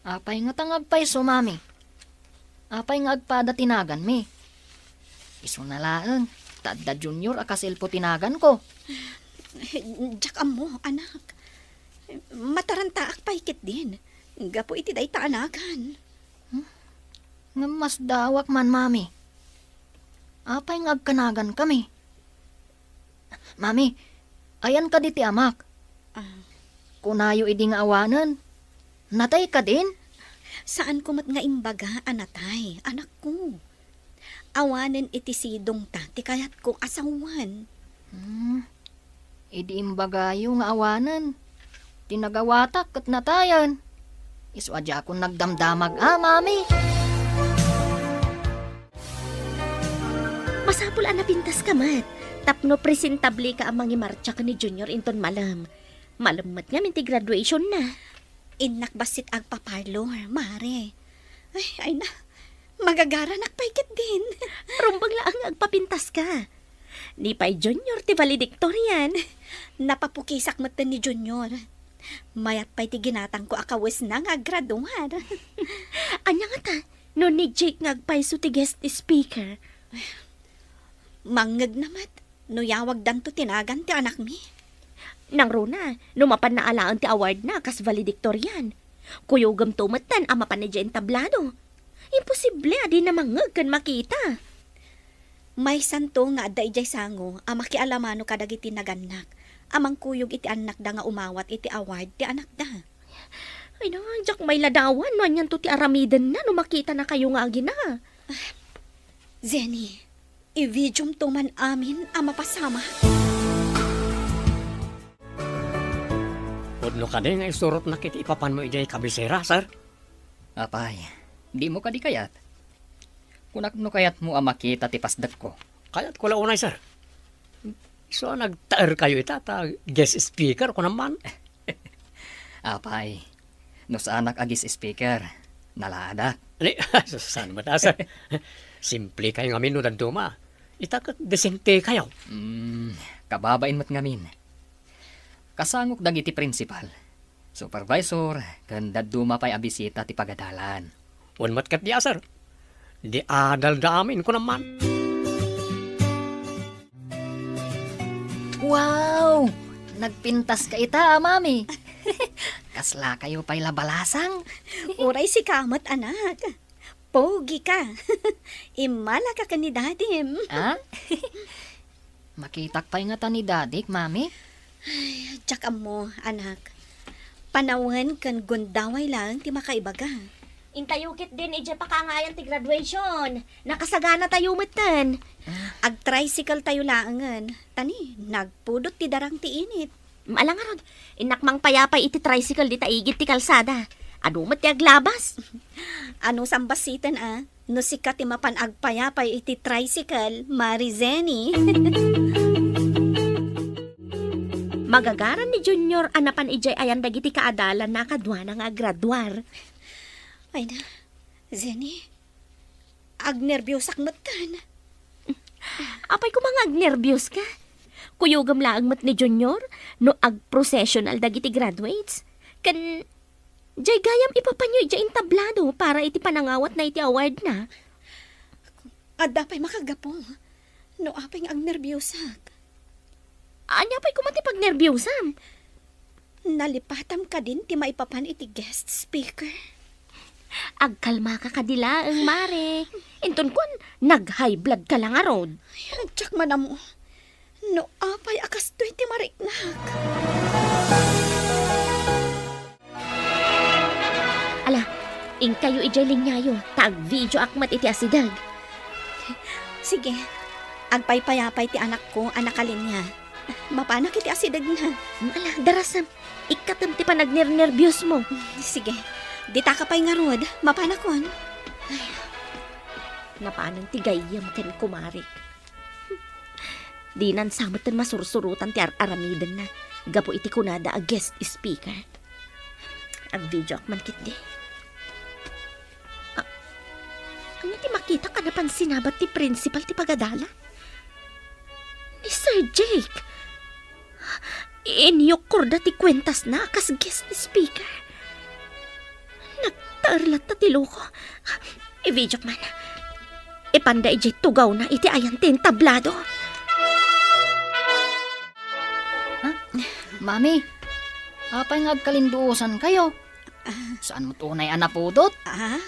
Apay ngata nga agpayso, Mami? Apay nga agpada ti naganmi? Isuna laeng, ta adda Junior a kaselpo ti naganko. Diak ammo, anak. Matarantaak pay ketdin, gapu iti dayta a nagan. Hmm? Ngem masdaawak man, Mami. Apay nga agkanagankami? Mami, ayan kadi ti amak? Ah. Kunayo idi nga awanen. Natay kadin? Saanko met nga imbaga a natay, anakko. Awanen iti sidongta ti kayatko a sawen. Hmm. Idi imbagayo nga awanen, ti nagawatak ket natayen. Isu a diakon nagdamdamag a, Mami. Masapul a napintaska met, tapno presentableka a mangimartsa ken ni Junior inton malem. Malem met ngamin ti graduationna. Innak bassit agpa-parlor, Mare. Ay, ay na, magagaranak pay ketdin. Rumbeng laeng nga agpapintaska. Ni pay Junior ti valedictorian. Napapukisak metten ni Junior. Mayat pay ti ginatangko a kawesna nga aggraduar. Ania ngata, no ni Jake nga agpayso ti guest speaker? Mangngegna met no yawagdanto ti nagan ti anakmi. Nangruna, no mapanna alaen ti awardna kas valedictorian. Kuyogemto metten a mapan idiay entablado. Imposible a dina mangngeg ken makita. Maysanto nga adda idiay sango a makialamano kadagiti nagannak a mangkuyog iti annakda nga umawat iti award ti anakda. Ay na, diak mailadawan no anianto ti aramidenna no makitanakayo nga agina. Zenny, i-videomto man amin a mapasamak. Pudno kadi nga isurotnak iti ipapanmo idiay kabisera, sir? Apay, dimo kadi kayat? Kunak no kayatmo a makita ti pasdekko. Kayatko la unay, sir. Isu a nagtaerkayo ita ta guest speaker, kunam man. Apay, no saanak a guest speaker, nalaadak. Ni, saan met a, sir? Simplekayo ngamin no dadduma. Ita ket desentekayo. Mm, kababain met ngamin. Kasangok dagiti principal, supervisor, ken dadduma pay a bisita ti pagadalan. Wen met ketdi a, sir. Di adalda amin, kunam man. Wow! Nagpintaska ita a, Mami. Kaslakayo pay la balasang. Uray sika met, anak. Pogi ka. Immalaka ken ni dadim. Ah? Makitak pay ngata ni dadik, Mami? Ay, diak ammo, anak. Panawen ken gundaway laeng ti makaibaga. Intayo ketdin idiay pakaangayan ti graduation. Nakasaganatayo metten. Ah. Agtricycle tayo laengen. Ta ni, nagpudot ti darang ti init. Ala ngarud, innak mangpayapay iti tricycle dita igid ti kalsada. Adu met ti aglabas. Ano sambasiten a? No sika ti mapan agpayapay iti tricycle, Mari Zenny. Magagaran ni Junior a napan idiay ayan dagiti kaadalanna a kaduana nga aggraduar. Ay na, Zenny, agnerbiosak metten. Apay koma nga agnerbioska? Kuyogem laeng met ni Junior no agprocessional dagiti graduates. Ken, diay gayam ipapanyo idiay entablado para iti panangawatna iti awardna. Adda pay makagapu no apay nga agnerbiosak. Ania pay koma ti pagnerbiosam? Nalipatam kadin ti maipapan iti guest speaker? Agkalmaka kadi laeng, Mare. Inton kuan, nag-high blood ka la ngarud. Ay, diak man ammo. No apay a kastoy ti mariknak. Ala, inkayo idiay liniayo, ta agvideoak met iti asideg. Sige, agpaypayapay ti anakko a nakalinia. Mapanak iti asidegna. Ala, darasem. Ikkatem ti panagnernerbiosmo. Sige. Ditaka pay ngarud. Mapanakon. Ay, napanen ti gayyem ken kumarik. Dinan sa metten masursurotan ti ar-aramidenna gapu iti kunada a guest speaker. Agvideoak man ketdi. A-, ania ti makitak a napan sinabat ti principal ti pagadalan? Ni Sir Jake. Inyokkorda ti kuentasna a kas guest speaker. Nagtaer latta ti loko. I-videok man. Ipanda idiay tugawna iti ayan ti entablado. Ha? Mami, apay nga agkalinduosankayo? Saan met unay a napudot? Ah?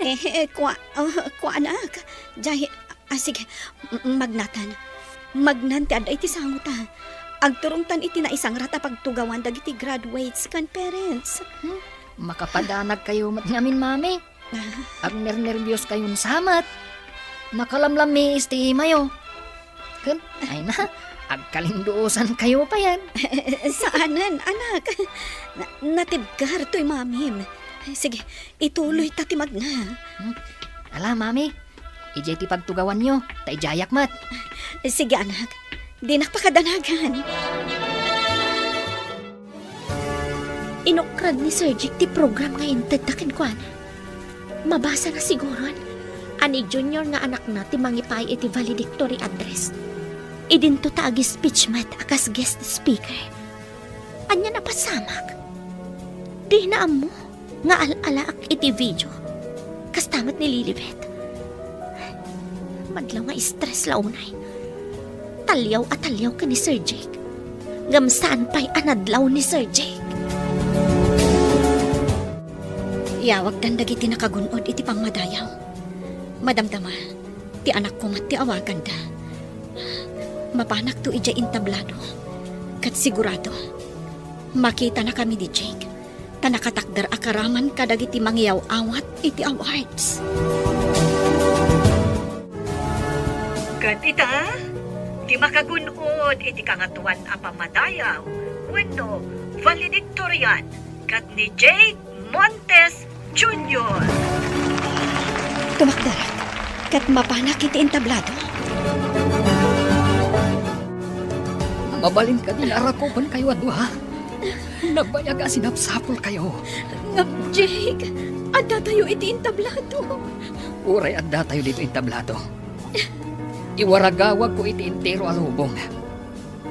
Eh, eh, kua, ah, kua, anak. Jay, ah, sige, m-, magnatan. Magnan ti adda iti sangota. Agturongtan iti naisangra ta pagtugawan dagiti graduates ken parents. Hmm? Makapadanag kayo met ngamin, Mami. Ah. Agnernerbios kayon sa met. Nakalamlammiis ti imayo. Ken, ay na, agkalinduosan kayo payen. Saanen, anak. Na-, natibker toy mamim. Sige, ituloy ta ti magna. Hmm? Ala, Mami, idiay ti pagtugawanyo, ta idiayak met. Sige, anak. Dinak pakadanagan. Inukrad ni Sir Jake ti program nga intedda kenkuana. Mabasana siguron a ni Junior nga anakna ti mangipaay iti valedictory address. Idinto ta ag-speech met a kas guest speaker. Ania napasamak? Dina ammo nga al-alaak iti video. Kasta met ni Lilibet. Madlaw nga stress la unay. Taliaw a taliaw ken ni Sir Jake. Ngem saan pay a nadlaw ni Sir Jake. Iyawagdan dagiti nakagun-od iti pammadayaw. Madamdama, ti anakko met ti awaganda. Mapanakto idiay entablado. Ket sigurado, makitanakami ni Jake. Ta nakatakder a karaman kadagiti mangiyaw-awat iti awards. Ket ita, ti makagun-od iti Kangatoan a Pammadayaw wenno valedictorian ket ni Jake Montes Junior. Tumakder, ket mapanak iti entablado. Mabalin kadi nga arakupenkayo a dua? Nagbayag a sinapsapulkayo. Ngem, Jake, addatayo iti entablado. Uray addatayo ditoy entablado, iwaragawagko iti entero a lubong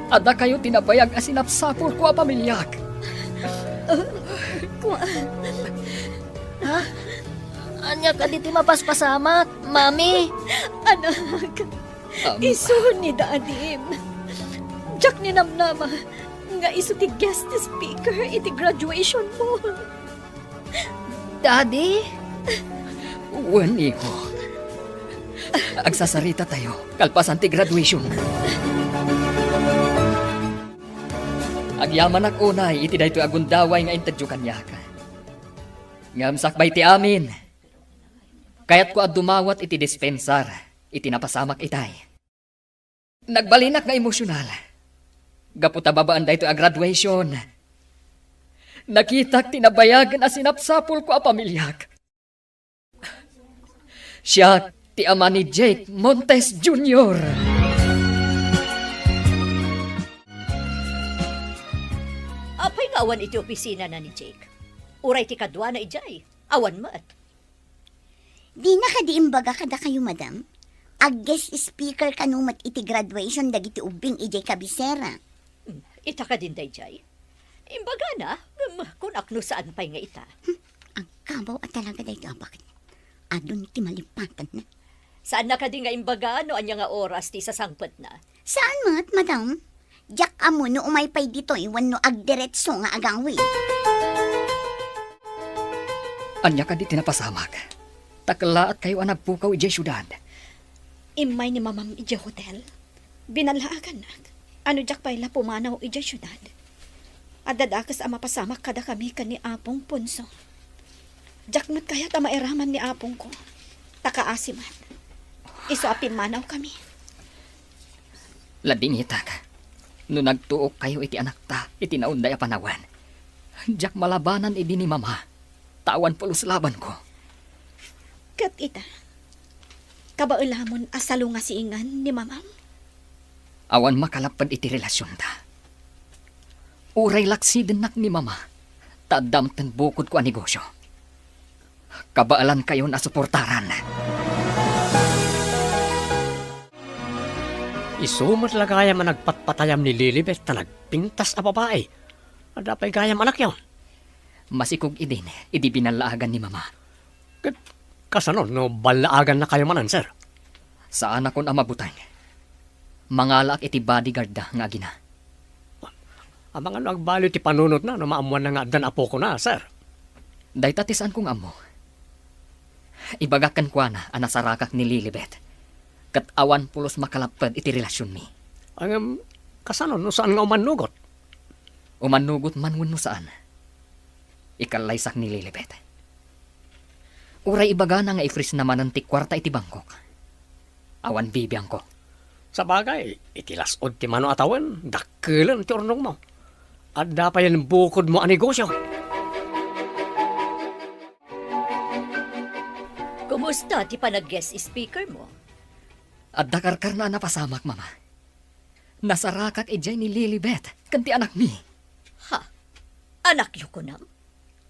a dakayo ti nabayag a sinapsapulko a pamiliak. Ah, kua- Ha? Ania kadi ti mapaspasamak, Mami? Anak, Am- isu ni Dadim. Diak ninamnama nga isu ti guest speaker iti graduation mo. Daddy? Wen, iho. Agsasarita tayo kalpasan ti graduation. Agyamanak unay iti daytoy a gundaway nga intedyo kaniak. Ngem sakbay ti amin, kayatko a dumawat iti dispensar iti napasamak itay. Nagbalinak nga emosyonal. Gapu ta babaen daytoy a graduation, nakitak ti nabayagen a sinapsapulko a pamiliak. Siak ti ama ni Jake Montes Junior. Apay nga awan iti opisina na ni Jake? Uray ti kaduana idiay? Awan met. Dina kadi imbaga kadakayo, madam? Ag-guest speaker kano met iti graduation dagiti ubbing idiay kabisera. Hmm, ita kadin daydiay? Imbagana, ngem kunakno saan pay nga ita. Hmm, agkabaw a talaga daytoy a baket. Adun ti malipatanna. Saanna kadi nga imbaga no ania nga oras ti isasangpetna? Saan met, madam? Diak ammo no umay pay ditoy wenno agdiretso nga agawid. Ania kadi ti napasamak? Ta kellaatkayo a nagpukaw idiay siudad. Immay ni mamam idiay hotel. Binallaagannak. Ano diak pay la pumanaw idiay siudad. Adda dakes a mapasamak kadakami ken ni Apong Ponso. Diak met kayat a mairaman ni apongko. Ta kaasi met. Isu a pimmanawkami. Ladingitak, no nagtuokkayo iti anakta iti naunday a panawen, diak malabanan idi ni Mama, ta awan pulos labanko. Ket ita, kabaelamon a salungasingan ni Mamam? Awan makalapped iti relasionta. Uray laksidennak ni Mama, ta adda met bukod ko a negosio. Kabaelankayon a suportaran. Isu met la gayam a nagpatpatayam ni Lilibet ta nagpintas a babai. Adda pay gayam anakyon? Masikog idin, idi binallaagan ni Mama. Ket kasano no ballaagannakayo manen, sir? Saanakon a mabuteng. Mangalaak iti bodyguardda nga agina. Amangan no agbaliw ti panunotna no maammoanna nga addan apokona, sir? Dayta ti saanko nga ammo. Ibagak kenkuana a nasarakak ni Lilibet, ket awan pulos makalapped iti relasionmi. Ngem, kasano no saan nga umannugot? Umannugot man wenno saan, ikallaysak ni Lilibet. Uray ibagana nga i-freeze na manen ti kuarta iti bangkok, awan bibiangko. Sabagay, iti las-od ti mano a tawen, dakkelen ti urnongmo. Adda payen bukodmo a negosio. Kumusta ti panag-guest speaker mo? Adda karkarna a napasamak, Mama. Nasarakak idiay ni Lilibet ken ti anakmi. Ha? Anakyo kunam?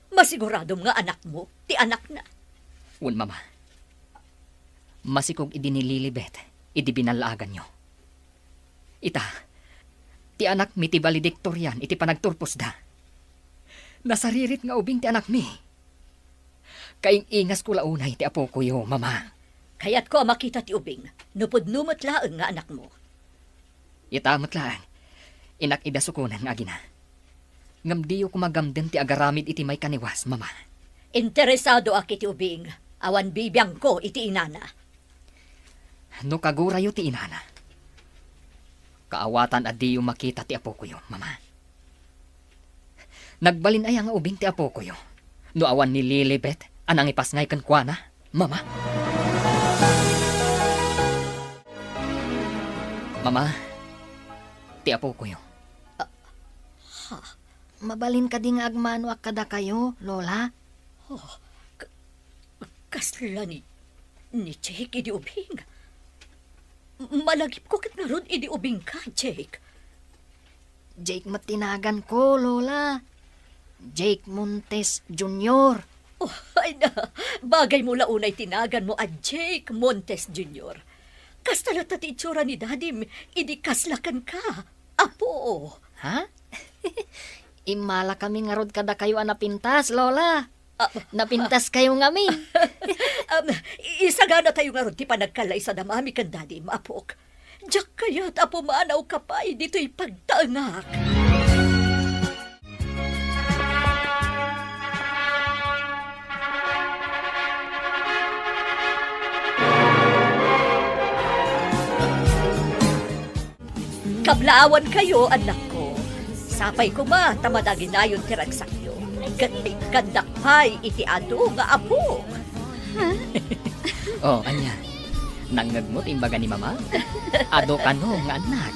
Masiguradom nga anakmo ti anakna? Wen, Mama. Masikog idi ni Lilibet idi binallaaganyo. Ita, ti anakmi ti valedictorian iti panagturposda. Nasaririt nga ubing ti anakmi. Kaing-ingasko la unay ti apokoyo, Mama. Kayatko a makita ti ubing, no pudno met laeng nga anakmo. Ita met laeng, inak idasukonen nga agina. Ngem diyo koma gamden ti agaramid iti maikaniwas, Mama. Interesadoak iti ubing, awan bibiangko iti inana. No kagurayo ti inana, kaawatan a diyo makita ti apokoyo, Mama. Nagbalin aya nga ubing ti apokoyo no awan ni Lilibet a nangipasngay kenkuana, Mama? Mama, ti apokoyo. Ah, ha? Mabalin kadi nga agmanoak kadakayo, Lola? Oh, ka-, kasla ni, ni Jake idi ubing. Malagipko ket ngarud idi ubingka, Jake. Jake met ti naganko, Lola. Jake Montes Junior. Oh, ay na, bagay mo la unay ti naganmo a Jake Montes Junior. Kasta latta ti itsura ni Dadim idi kasla kenka, Apo. Ha? Immalakami ngarud kadakayo a napintas, Lola. Ah. Napintaskayo ngamin. Um, isaganatayo ngarud ti panagkallaysada Mami ken Dadim, Apok. Diak kayat a pumanawka pay ditoy pagtaengak. Kablaawankayo, annakko. Sapay koma ta madaginayon ti ragsakyo, ket ikkandak pay iti adu nga apo. Oh, ania? Nangngegmo ti imbaga ni Mama? Adu kano nga annak.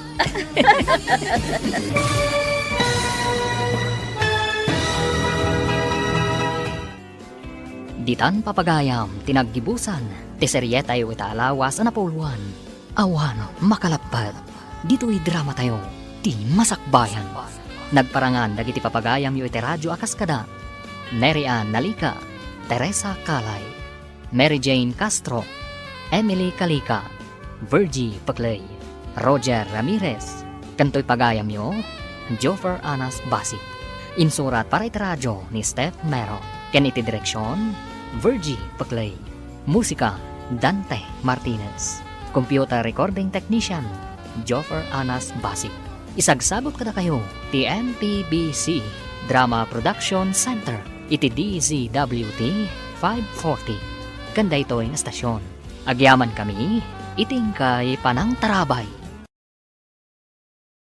Ditan papagayam ti naggibusan ti serietayo ita a lawas a napuloan. Awan makalapped ditoy dramatayo, ti Masakbayan. Nagparangan dagiti papagayamyo iti radio a kas kada Mary Ann Nalica, Teresa Calay, Mary Jane Castro, Emily Calica, Virgie Peclay, Roger Ramirez, ken toy pagayamyo, Joffer Anas Basi. Insurat para iti radio ni Steph Mero, ken iti direksion, Virgie Peclay. Musika, Dante Martinez. Computer recording technician, Joffer Anas Basi. Isagsagut kadakayo ti M P B C Drama Production Center iti D Z W T five forty. Ken daytoy nga estasion, agyamankami iti inkay panangtarabay.